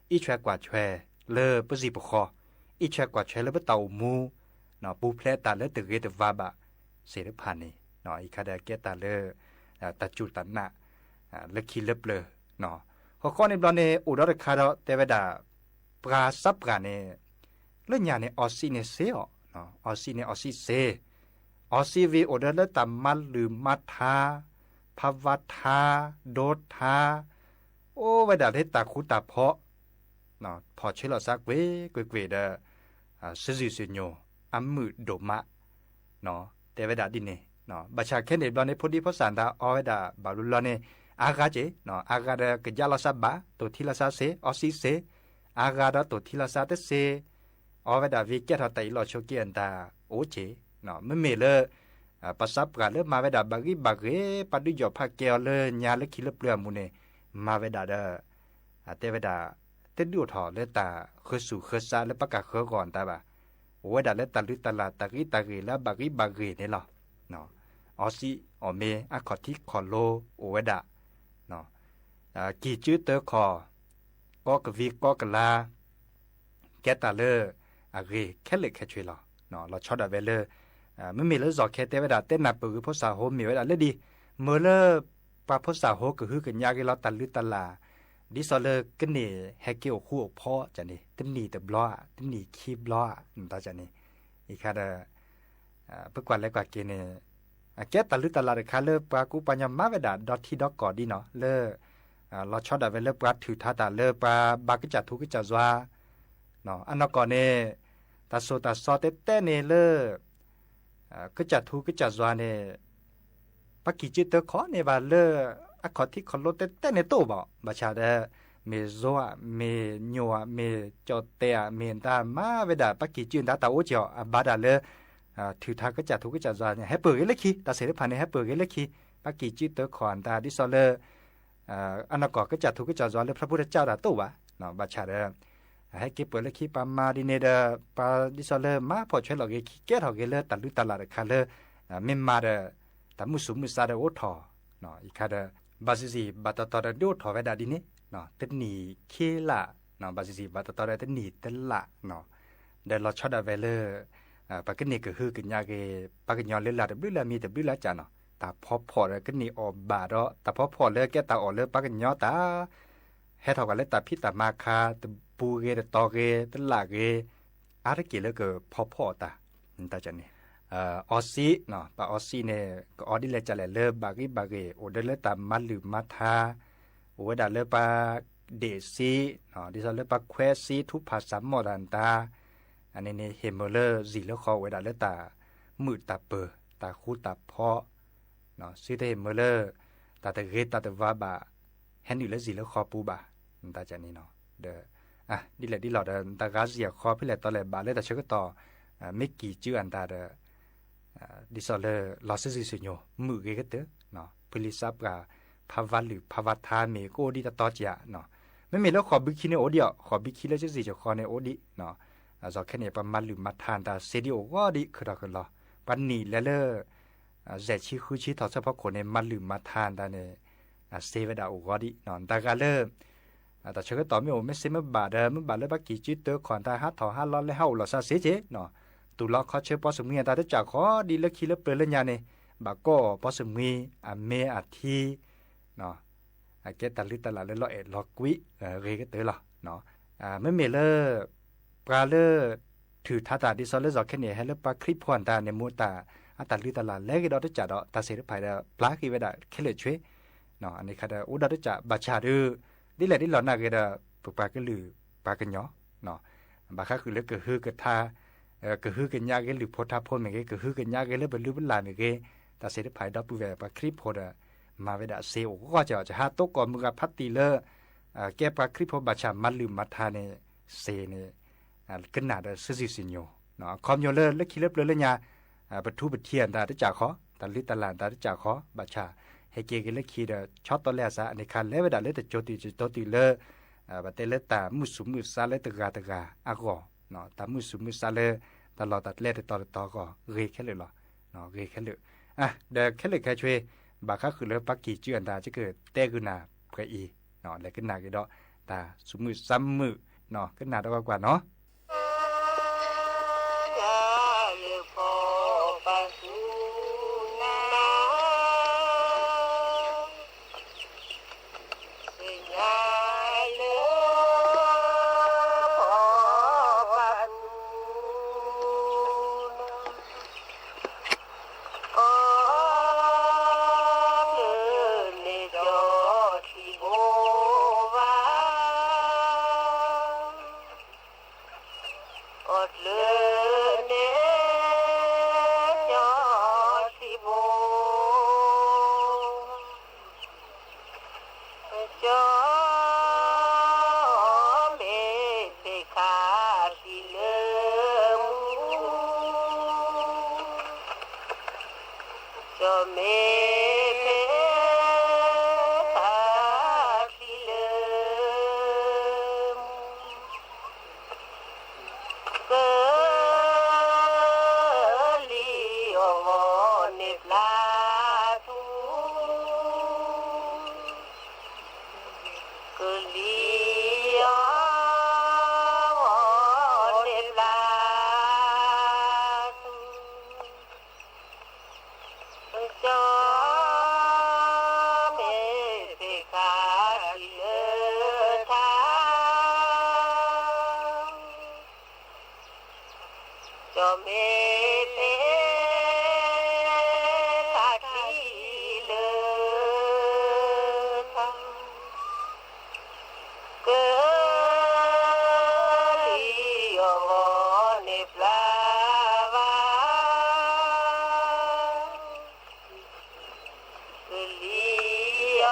အံးထွဲကွၢ်ထွဲလၢပစံၣ်ပဃီ, အံးထွဲကွၢ်ထွဲလၢပတၢ်အိၣ်မူ ပူၤဖျဲးတၢ်လၢတဂ့ၤတဝါဘၣ်သ့ၣ်တဖၣ်န့ၣ် အံၤခါဒီးကဲတၢ်လၢ တၢ်စူၢ်တၢ်နာ် လၢခံလၢပျၢၤ, ဃီဃီန့ၣ်ဘျီန့ၣ် အိၣ်ဒီးတခါဒီး တဲဝဲဒၣ် ပှၤစးပှၢ်န့ၣ် လၢညါန့ၣ် အီစံးန့ၣ်စ့အီၤ, အီစံးန့ၣ်အီစံးစ့, အီစံးဝံၤအိၣ်ဒီးလၢတၢ်မၤလုၢ်မၤထါ, ဖးဝါထါ, ဒိထါ, အိၣ်ဝဲဒၣ်လၢတၢ်ဃူတၢ်ဖိး ဖီၣ်ဆၢလီၤစါကွ့ၢ်ကွ့ၢ်ကွ့ၢ်ဒီး စုစုစုညိၣ် အမုာ်ဒိၣ်မး, တဲဝဲဒၣ်ဒ်န့ၣ်, ဘၣ်ဆၣ်ခဲန့ၣ်ဘျီန့ၣ် ဖိဒံဖိသၣ်တၢ်အီဝဲဒၣ် ဘၣ်ဘျီဘျီန့ၣ် အါဂၤက့ၢ်, အါဂၤဒီးကယါလီၤစါဘၣ်, တိၢ်ထံလီၤစါစ့, အီစံးစ့, အါဂၤဒီးတိၢ်ထံလီၤစါတစ့, အီဝဲဒၣ်ဝံၤကဲထီၣ်တၢ်အ့ၣ်လိာ်ဆိးက့အတၢ်အိၣ်က့ၢ်, မ့မ့ၢ်လၢ ပှၤစးပှၢ်လၢမၤဝဲဒၣ်ဘၣ်ဂံၢ်ဘၣ်ဂ့ၤ ပှၤဒုးယီၣ်ဖးကဲအီၤလၢညါလၢခံလၢပျၢၤအမူးန့ၣ် မၤဝဲဒၣ်ဒီး တဲဝဲဒၣ် တဒုးအိၣ်ထီၣ်လၢတၢ်ဃုစူၣ်ဃုစါလၢပှၤကဃၢဂီၢ်အတၢ်ဘၣ်, အိၣ်ဝဲဒၣ်လၢတၢ်လုၢ်တၢ်လၢ်တၢ်ဂံၢ်တၢ်ဂ့ၤလၢအဘၣ်ဂံၢ်ဘၣ်ဂ့ၤန့ၣ်လီၤ. အီစံးအီၣ်မ့ၤ အခီၣ်ထံးခီၣ်လိအိၣ်ဝဲဒၣ် ကံၢ်ကၠုတၢခီၣ်, ကီကဝံၤကီကလၤ, ကဲတၢ်လၢအဂ့ၤခဲလၢာ်ခဲဆ့လီၤ. လီၤဆီဒၣ်ဝဲလၢ မ့မ့ၢ်လၢစီၤခဲတဲဝဲဒၣ် တဲနၢ်ပၢၢ်ဂ့ၤဖိသၣ်ဟိမ့ၢ်ဝဲဒၣ်လၢဒ် မ့ၢ်လၢ ပှၤဖိသၣ်ဟိကဟုကညးက့ၤလီၤတၢ်လုၢ်တၢ်လၢ် ဒ်သိးလၢကန့ၢ်ဟဲက့ၤအိၣ်ဃူအိၣ်ဖိးန့ၣ် တနံၣ်တဘျီဧါ တနံၣ်ခံဘျီဧါ နတၢ်န့ၣ် အံၤခါဒီး ပကွၢ်လဲၤကွၢ်က့ၤန့ၣ် အကဲတၢ်လုၢ်တၢ်လၢ်တခါလၢပှၤကူပှၤကညီမၤဝဲဒၣ်ဒီထံဒီကီၢ်ဒ်နီၤ လၢ လီၤဆီဒၣ်ဝဲလၢပှၤထုးထါတၢ်လၢပှၤဘၣ်ကစၢ်ထူကစၢ်ယွၤ အနီၢ်ကီၢ်န့ၣ် တၢ်စိၢ်တၢ်စီတဲတဲန့ၣ်လၢ ကစၢ်ထူကစၢ်ယွၤန့ၣ် ပှၤကံၢ်ကၠုတၢခီၣ်န့ၣ်ဘၣ်လၢ အခီၣ်ထံးခီၣ်လိတဲတဲန့ၣ်တအိၣ်ဘၣ် ဘၣ်ဆၣ်ဒီး မ့ၢ်ယိၤဧါ မ့ၢ်ညိၣ်ဧါ မ့ၢ်ကၠီၣ်တဲာ်ဧါ မ့ၢ်တၢ်မၤဝဲဒၣ် ပှၤကံၢ်ကၠုတၢ်တၢ်အိၣ်က့ၢ်အီၤ အဘၣ်ဒၣ်လၢ ထုးထါကစၢ်ထူကစၢ်ယွၤန့ၣ် ဟဲပၢၢ်ဂ့ၤလၢခံ တၢ်သ့ၣ်တဖၣ်န့ၣ် ဟဲပၢၢ်ဂ့ၤလၢခံ ပှၤကံၢ်ကၠုတၢခီၣ်အတၢ်ဒ်သိးလၢ အနီၢ်ကီၢ်ကစၢ်ထူကစၢ်ယွၤလၢဖျၢၣ်ဖိတကၢ်တၢ်တအိၣ်ဘၣ် ဘၣ်ဆၣ်ဒီး ဟဲက့ၤပၢၢ်လၢခံပှၤမၤဒ်န့ၣ်ဒီး ပှၤဒ်သိးလၢမၤဖှီၣ်ဆွဲလီၤဂ့ၤခံ ကဲထီၣ်ဂ့ၤလၢတၢ်လုၢ်တၢ်လၢ်တခါလၢ မ့ၢ်မၤဒီး တၢ်မုၢ်ဆူၣ်မုၢ်ဆါဒီးအိၣ်ထီၣ် အံၤခါဒီး ဘၣ်စံးစံးဘၣ်တီတီဒီးဒုးအိၣ်ထီၣ်ဝဲဒၣ်ဒ်န့ၣ် တနံၣ်ခံလါ ဘၣ်စံးစံးဘၣ်တီတီဒီးတနံၣ်တလါ ဒီးလီၤဆီဒၣ်ဝဲလၢ ပှၤကန့ၢ်ကဟုကညးဂ့ၤ ပှၤကညီလၢလၢ်တဘျုးလၢ်မံၤတဘျုးလၢ်ကၢ်နီၤ တၢ်ဖီဖီၣ်ဒီးကန့ၢ်အီၣ်ဘၣ်ဒီး တၢ်ဖီဖီၣ်လၢကဲတၢ်အီၣ်လၢပှၤကညီတၢ် ဟဲထီၣ်ကွၢ်လၢတၢ်ဖံးတၢ်မၤခါ တပူၤဂ့ၤတတီၤဂ့ၤ တလၢ်ဂ့ၤ အါတက့ၢ်လၢကဖီဖီၣ်အီၤတၢ် တၢ်န့ၣ် အီစံး ပှၤအီစံးန့ၣ် ကအီဒ်လဲၣ်ကလဲၣ်လၢဘၣ်ဂံၢ်ဘၣ်ဂ့ၤ အိၣ်ဒီးလၢတၢ်မၤလုၢ်မၤထါ အိၣ်ဝဲဒၣ်လၢပှၤဒ့ၣ်စံး ဒ်သိးလၢပှၤခွဲးစံးထူဖးစးမီၣ်တၢ်တၢ် အန့ၣ်န့ၣ် ဟ့ၣ်မုာ်လၢစံၣ်လၢဃီအိၣ်ဝဲဒၣ်လၢတၢ်မုာ်တၢ်ပၢၤ တၢ်ဃူတၢ်ဖိး စံးတဟ့ၣ်မုာ်လၢ တၢ်တဂ့ၤတၢ်တဝါဘၣ် ဟဲနုာ်လၢစံၣ်လၢဃီပူၤဘၣ် နတၢ်န့ၣ်နီၤ ဒီး ဒ်လဲၣ်ဒ်လဲၣ်ဒီး နတၢ်ဂၤစံၣ်အဃီဖဲလဲၣ်တီလဲၣ်ဘၣ်လၢတၢ်ဆၢကတီၢ် မ့ၢ်ကံၢ်ကၠုအတၢ်ဒီး ဒ်သိးလၢလီၤစုာ်စုာ်စုာ်ညိၣ် မုာ်ဂ့ၤကတၢၢ် ဖုလံၤစးပှၢ် ဖးဝါလုၢ်ဖးဝါထါမ့ၢ်ကအိၣ်ဒံးတတီၤက့ၤဧါ မ့မ့ၢ်လၢဃိးဘုခံန့ၣ်အိၣ်ဒံးအီၤ ဃိးဘုခံလၢစုာ်စုာ်ယိၤဃီန့ၣ်အိၣ်ဒံး စီၤခဲန့ၣ် ပှၤမၤလုၢ်မၤထါတၢ်စ့ဒံးအိၣ်ဂီၢ်ဒံး ခုၣ်ထီၣ်ခုၣ်လီၤ ပှၤနံၣ်လဲၤလၢ စဲးဆံဃုဆံထီၣ်ဆၢဖီခိၣ်န့ၣ် မၤလုၢ်မၤထါတၢ်န့ၣ် စ့ဝဲဒၣ်အိၣ်ဂီၢ်ဒံး တၢ်ဂၤလၢ တၢ်ဆၢကတီၢ်မ့ၢ်အိၣ်မ့ၢ်စ့မ့ၢ်ဘၣ်ဒီး မ့ၢ်ဘၣ်လၢပှၤကံၢ်ကၠုတၢခီၣ်တၢ်ဟးထီၣ်ဟးလီၤလဲၤဟးအိၣ်လီၤစၢ်စ့က့ၤ တူၢ်လီၤခီဆၢပီၣ်စမံအတၢ်တကၢ်ဃီဒ်လၢခံလၢပျၢၤလၢညါန့ၣ် ဘၣ်ကိးအီၤပီၣ်စမံအမ့ၢ်အထံ အကဲတၢ်လုၢ်တၢ်လၢ်လၢလီၤအဲၣ်လီၤကွံ ဂ့ၤကတၢၢ်လီၤ မ့မ့ၢ်လၢ ပှၤလၢ ထုးထါတၢ်ဒ်သိးလၢစီၤခဲန့ၣ် ဟဲလၢပှၤခရံာ်ဖိအတၢ်န့ၣ် မ့ၢ်တၢ်အတၢ်လုၢ်တၢ်လၢ်လဲၤဂ့ၤဒီးတကးဒီး တၢ်သ့ၣ်တဖၣ်ဒီး ပျၢ်က့ၤဝဲဒၣ်ခဲလၢာ်ဆွ့ အန့ၣ်ခါဒီး အိၣ်ဒီးတကးဘၣ်ဆၣ်ဒီး ဒ်လဲၣ်ဒ်လဲၣ်နာ်ဂ့ၤဒီး ပပှၤကလုာ်ပှၤကညီ ဘၣ်ဃးဃုာ်လၢကဟုကထါ ကဟုကညးဂ့ၤလုၢ်ဖိထါဖိမ့ၢ်ဂ့ၤ ကဟုကညးဂ့ၤလၢပလုၢ်ပလၢ်မ့ၢ်ဂ့ၤ တၢ်သ့ၣ်တဖၣ်ဒီပုၢ်ဝဲၢ်ပှၤခရံာ်ဖိဒီး မၤဝဲဒၣ်စ့အိၣ်ဂီၢ်ကီး ကဟးတိကိးမုၢ်ဂၤဖးတံၢ်လၢ ကဲပှၤခရံာ်ဖိဘၣ်ဆၣ်မၤလုၢ်မၤထါန့ၣ် စ့န့ၣ် ကနၣ်ဒီးစုာ်စုာ်စုာ်ညိၣ် အခီပညီလၢလၢခံလၢပျၢၤလၢညါ ပထူပထံးအတၢ်တကးဃီ တၢ်လုၢ်တၢ်လၢ်တၢ်တကးဃီ ဘၣ်ဆၣ် ဟဲက့ၤဂ့ၤလၢခံဒီး ဆီတီလဲအစး အန့ၣ်ခါလဲၤဝဲဒၣ်လၢတကၠိတုၤတကၠိတုၤလၢ ပတဲလၢတၢ်မုၢ်ဆူၣ်မုၢ်ဆါလၢတဂၤတဂၤအဂီၢ် တၢ်မုၢ်ဆူၣ်မုၢ်ဆါလၢ တၢ်လီၢ်တၢ်ကျဲတတီၤတတီၤအဂီၢ် ဂ့ၤခဲလၢာ်လီၤ ဂ့ၤခဲလၢာ် ဒီးခဲလၢာ်ခဲဆ့ ဘၣ်ဃးဃုာ်လၢပှၤကံၢ်ကၠုအတၢ် ကကတဲဂုာ်နၤပှဲၤအံၤ လဲၤကနၣ်က့ၤဒီး တၢ်ဆူၣ်မုာ်ဆါမုာ် ကနၣ်ဒီးကွၢ်ကွၢ်နီၤ. ကၠီၣ်မဲဖဲသးချံလၢ ကလံၤအီၣ်ဂီၤန့ၣ်ပျၢ်ထူ, ကလံၤအီၣ်ဂီၤန့ၣ်ပျၢ်ထူ, ကၠီၣ်မဲဖဲခါထံလၢထါ ကၠီၣ်မဲဖဲခါထံလၢထါ, ကလံၤအီၣ်ဂီၤန့ၣ်ပျၢ်ဘၣ်, ကလံၤအီၣ်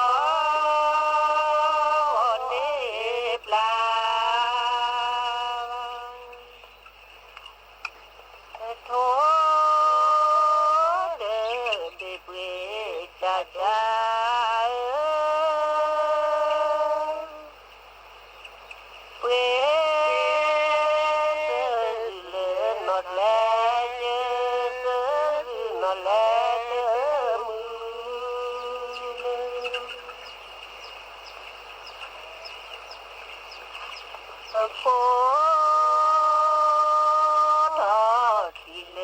ဂီၤန့ၣ်ပျၢ်ဘၣ်. ထိၣ်တဘ့ၣ်ပှ့ၤကၠၢ်ကၠၢ်ဧၢ, ပှ့ၤတၢ်လၢနီၢ်ကျဲ, တၢ်လၢနီၢ်ကျဲတမုာ်လၢ အဖိထီၣ်ထံလၢ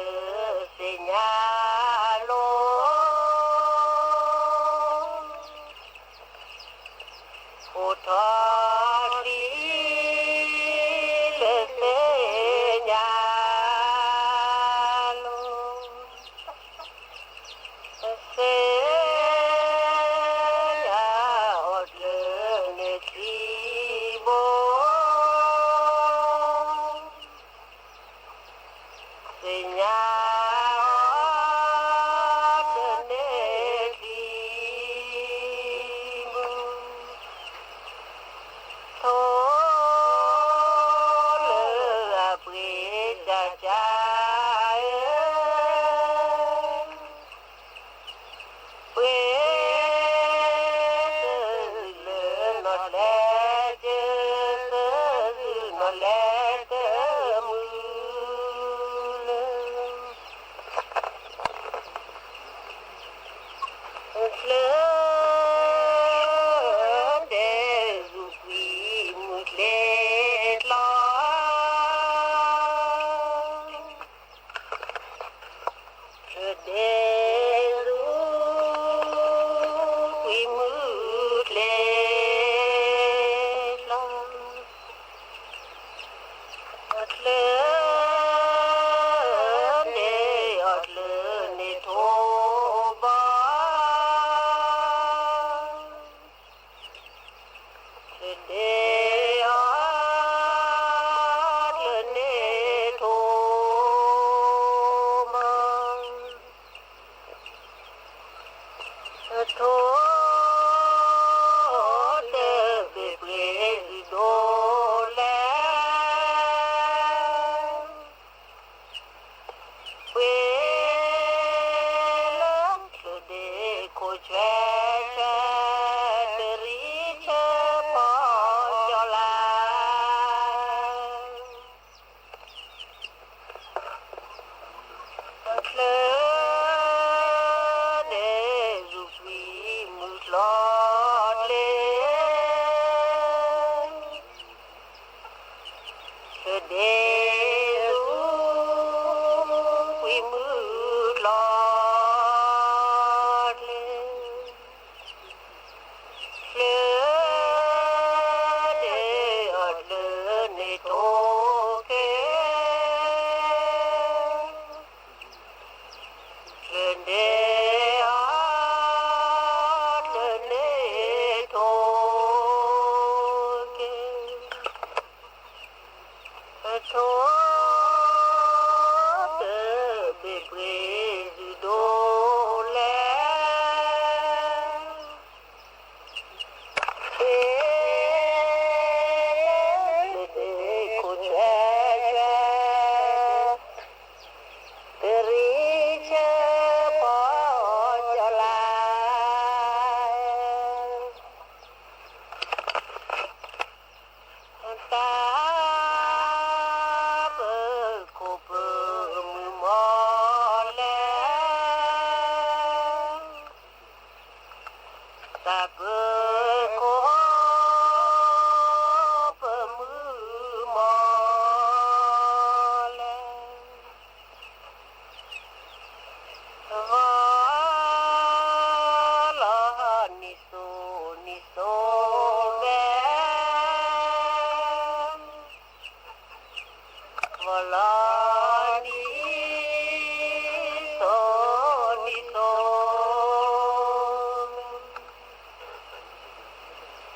သ့ၣ်ညါလိၤ, ဖိထီၣ်ထံလၢသ့ၣ်ညါလိၤ, သ့ၣ်ညါအီၤတၢ်န့ၣ်ထံဘိ သ့ၣ်ညါအီၤတၢ်န့ၣ်ထံဘိ, ထိၣ်လၢအပှ့ၤကၠၢ်ကၠၢ်ဧၢ, ပှ့ၤတၢ်လၢနီၢ်ကျဲ, တၢ်လၢနီၢ်ကျဲတမုာ်လၢ ချၢဒဲးဆူကွံာ်မုၢ်ကျဲၤကျီ, ချၢဒဲးဆူကွံာ်မုၢ်ကျဲၤကျီ, ချၢဒဲးအီၣ်ကျၢၤန့ၣ်ထိၣ်ဘီ ဒဲးအီၣ်ကျၢၤန့ၣ်ထိၣ်ဘီ, ထိၣ်တဘ့ၣ်ပှ့ၤဒိၣ်လဲၣ် ပှ့ၤလၢချၢဒဲးခိၣ်ဆွဲဆွဲ တရံးဆၢဖီကၠီလါ ချၢဒဲးဆူကွံာ်မုၢ်ကျီၢ်ကျဲ ချၢဒဲးဆူကွံာ်မုၢ်ကျီၢ်ကျဲ တၢ်ပၢၤခိၣ်ပမုၢ်မီၢ်လဲၣ်, ဂီၤလီၤနံၤစိၤနံၤစိၤဘဲ, ဂီၤလီၤနံၤစိၤနံၤစိၤ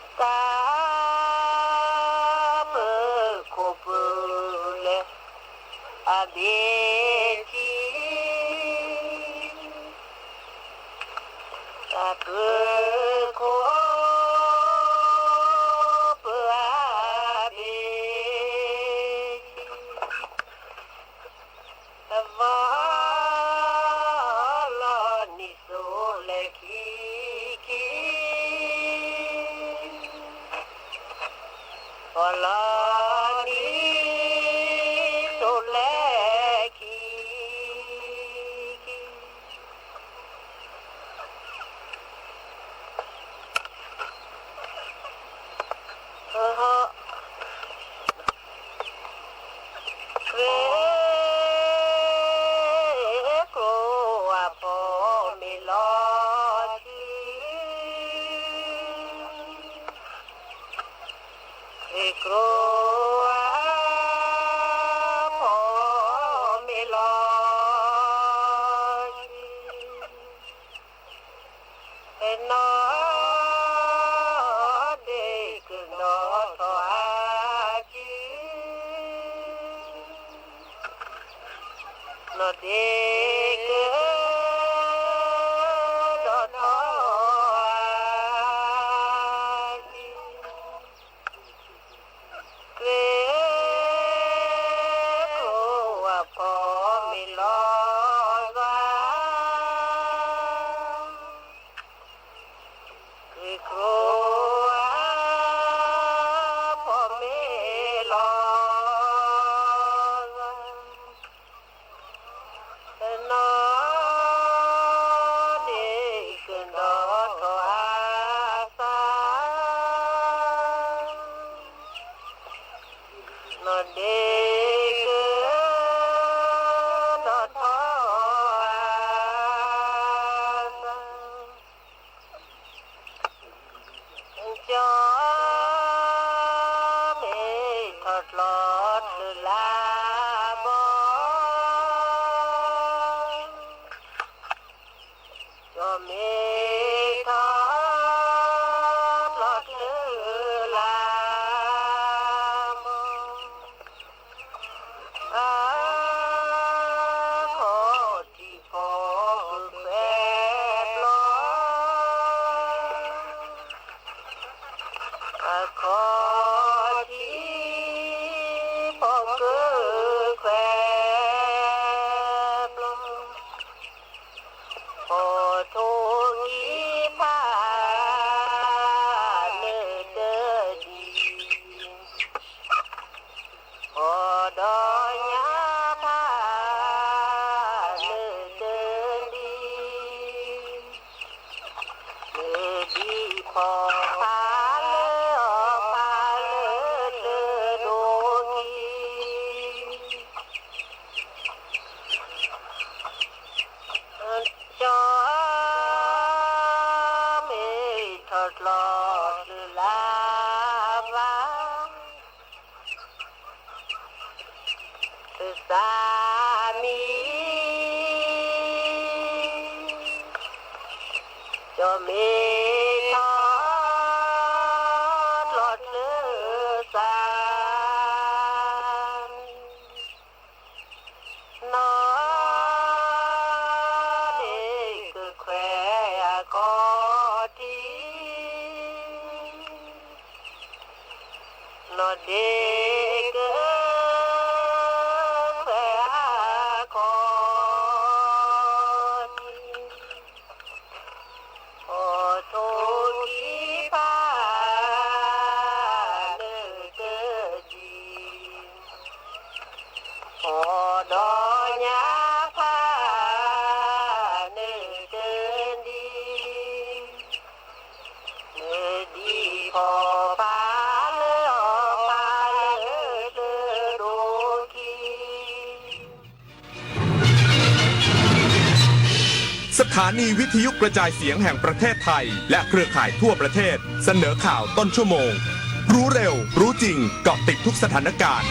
တၢ်ပၢၤခိၣ်ပၢၤလဲၣ်အဘ့ၣ်ထံ, တၢ်ပၢၤခိၣ်ပၢၤအဘ့ၣ်ထံ ဂီၤလီၤနံၤစိၤလဲၤခံခံ, ဂီၤလီၤနံၤစိၤလဲၤခံခံ, ဂ့ၤကျိၤအဖီမ့ၤလီၤဆံ, ဂ့ၤကျိၤအဖီမ့ၤလီၤဆံ, နီၢ်ဒ့ကဒီးထီၣ်အစု, နီၢ်ဒ့ကဒီးထီၣ်အစု, ဂ့ၤကျိၤအဖီမ့ၤလီၤဂာ်, ဂ့ၤကျိၤအဖီမ့ၤလီၤဂာ်, နီၢ်ဒ့ကဒီးထီၣ်အစု, နီၢ်ဒ့ကဒီးထီၣ်အစု, ကၠီမ့ၢ်ထီၣ်ကျီချုးလါဘီ, ကၠီမ့ၢ်ထီၣ်ကျီချုးလါဘီ, အခီၣ်ထံးဖီကခွဲးဘျီ, အခီၣ်ထံးဖီကခွဲးဘျီ, ဖီထိၣ်ဂံၢ်ဖးနၢၤတဒံး, ဖီဒီးညါဖးနၢၤတဒံး, နဒံးဖီဖးလၢအီၤဖးလၢတဒိကံ, ကၠီမ့ၢ်ထီၣ်ကျီချုးလါဘီ, သးမံ, ကၠီမ့ၢ်ထီၣ်ကျီချုးသးမံ, နီၢ်ဒ့ကခွဲးအခီၣ်ထံး, နီၢ်ဒ့ကခွဲးအခီၣ်ထံး, ဖီထိၣ်ဂံၢ်ဖးနၢၤတဒံး, ဖီဒီးညါဖးနၢၤတဒံး, สถานีวิทยุกระจายเสียงแห่งประเทศไทยและเครือข่ายทั่วประเทศเสนอข่าวต้นชั่วโมง รู้เร็ว รู้จริง เกาะติดทุกสถานการณ์